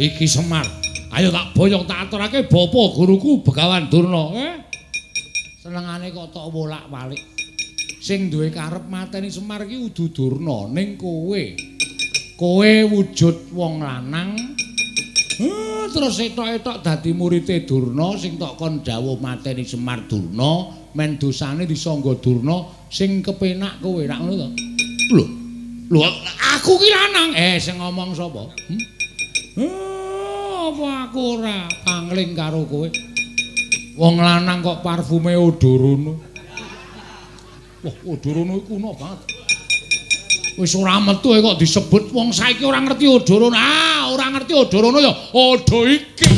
Iki Semar. Ayo tak boyong tak aturake bapa guruku Begawan Durna. Senengane kok tok wolak-walik. Sing duwe karep mateni Semar iki udu Durna ning kowe. Kowe wujud wong lanang. Terus etok-etok dadi murite Durna sing tok kon dawuh mateni Semar Durna, men dosane disangga Durna sing kepenak kowe rak ngono to. Lho. Lho aku ki lanang. Sing ngomong sapa? Apa aku ora pangling karo kowe? Wong lanang kok parfume Odorono. Wah, Odorono iku kuno banget. Wis ora metu kok disebut wong saiki ora ngerti Odorono. Ah, ora ngerti Odorono ya odo iki.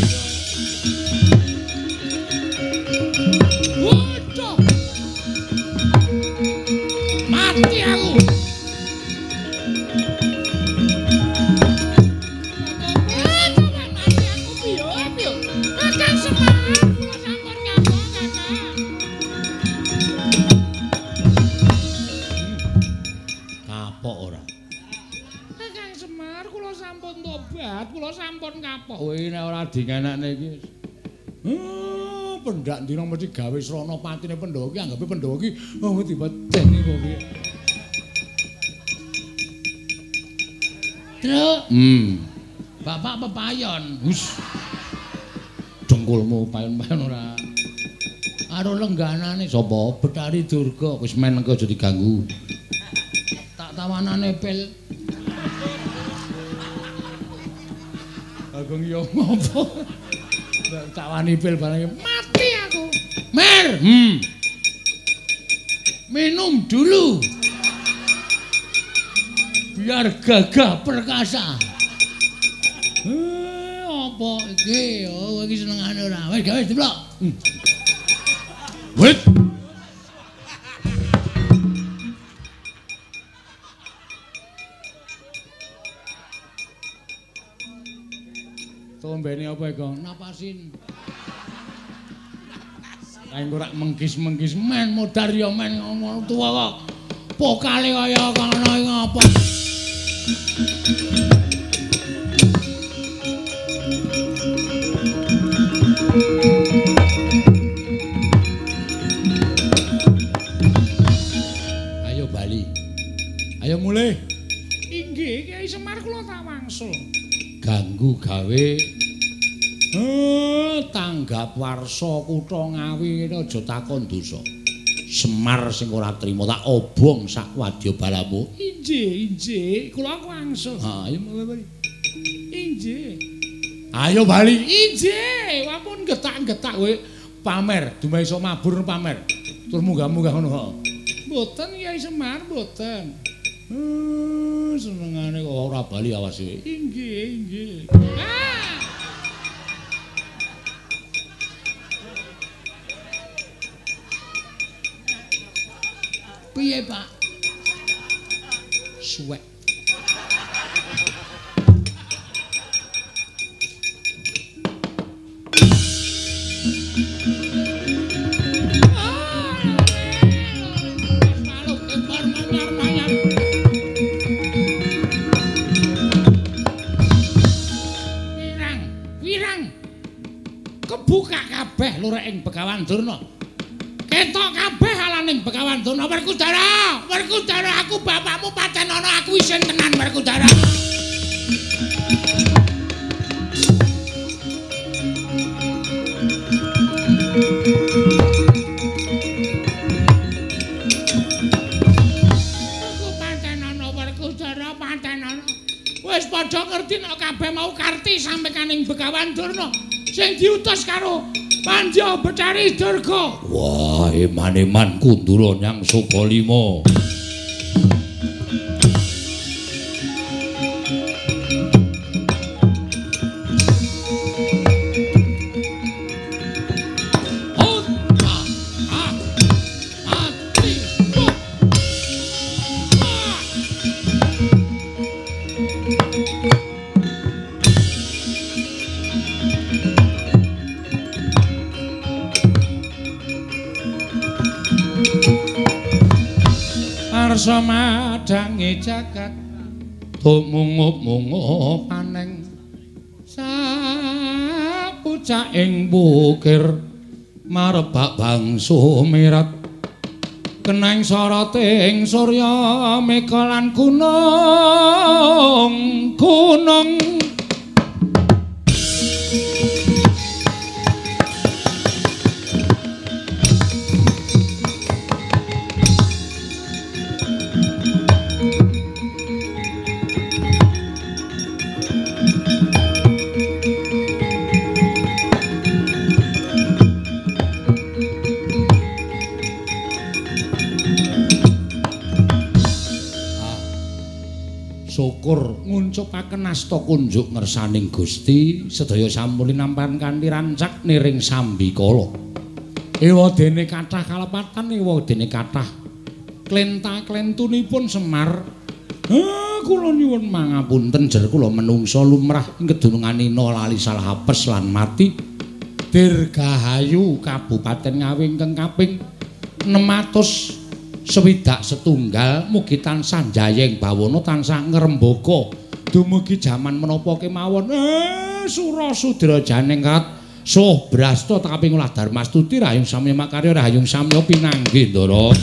Waduh. Mati aku. Sampun kapok. Kowe nek ora dingenakne iki. Pendak dina mesti gawe srana patine Pandhawa iki anggape Pandhawa iki oh dipeceni kok piye. Truk. Bapak pepayon. Hus. Dengkulmu payon-payon ora. Karo lengganane sapa? Bathari Durga. Wis men engko aja diganggu. Tak tawanane pil. Bagong yo ngopo? Tawani pil barang mati aku. Mer. Minum dulu. Biar gagah perkasa. Apa iki? Oh, iki senengane ora. Wis gawe diblok. Wit. Tombene apa iku? Napasin. Kae engko rak mengkis-mengkis men modar ya men ngono tuwa kok. Pokale kaya ngono iki ngapa? Ayo bali. Ayo mulih. Inggih, Kyai Semar kula tak wangsul. Ganggu gawe tanggap warsa kutha Ngawi ngene aja takon dosa. Semar sing ora trima tak obong sak wadya balamu. Inggih, inggih, kula wangsul. Ha, ayo bali. Inggih. Ayo bali. Inggih, ampun getak-getak kowe pamer, dumeh iso mabur pamer. Tur munggah-munggah ngono. Mboten Kyai Semar, mboten. Senengane kok ora bali awas kowe. Inggih, inggih. Ah! Piye, Pak? Suwek. Ah! lureking Begawan Durna. Ketok kabeh alaning Begawan Durna. Werkudara, Werkudara, aku bapakmu pancen ana, aku isin tenan Werkudara. Aku pancen ana Werkudara, pancen ana. Wis padha ngerti nek kabeh mau karti sampekaning Begawan Durna sing diutus karo Pandya Betari Durga. Wah, eman-eman Kundura nyang Sukalima. Arsa madhange jagat tumungup-mungup aneng sapucaking bukir marebak bangsu mirat keneng soroting surya mega lan gunung gunung. Syukur nguncupaken asta kunjuk ngersaning Gusti sedaya sampun linampan kanthi rancak niring sambikala. Ewadene kathah kalepatan, ewadene kathah klenta-klentunipun Semar. Kula nyuwun mangapunten jer kula menungsa lumrah ing kedununganina lali salah apes lan mati. Dirgahayu Kabupaten Ngawi ingkang kaping 661 mugi tansah jayeng bawana tansah ngrembaka dumugi jaman menapa kemawon. Sura sudra janengkat soh brasta kaping olah darmastuti rahayung samya makarya rahayung samya pinanggih Ndara.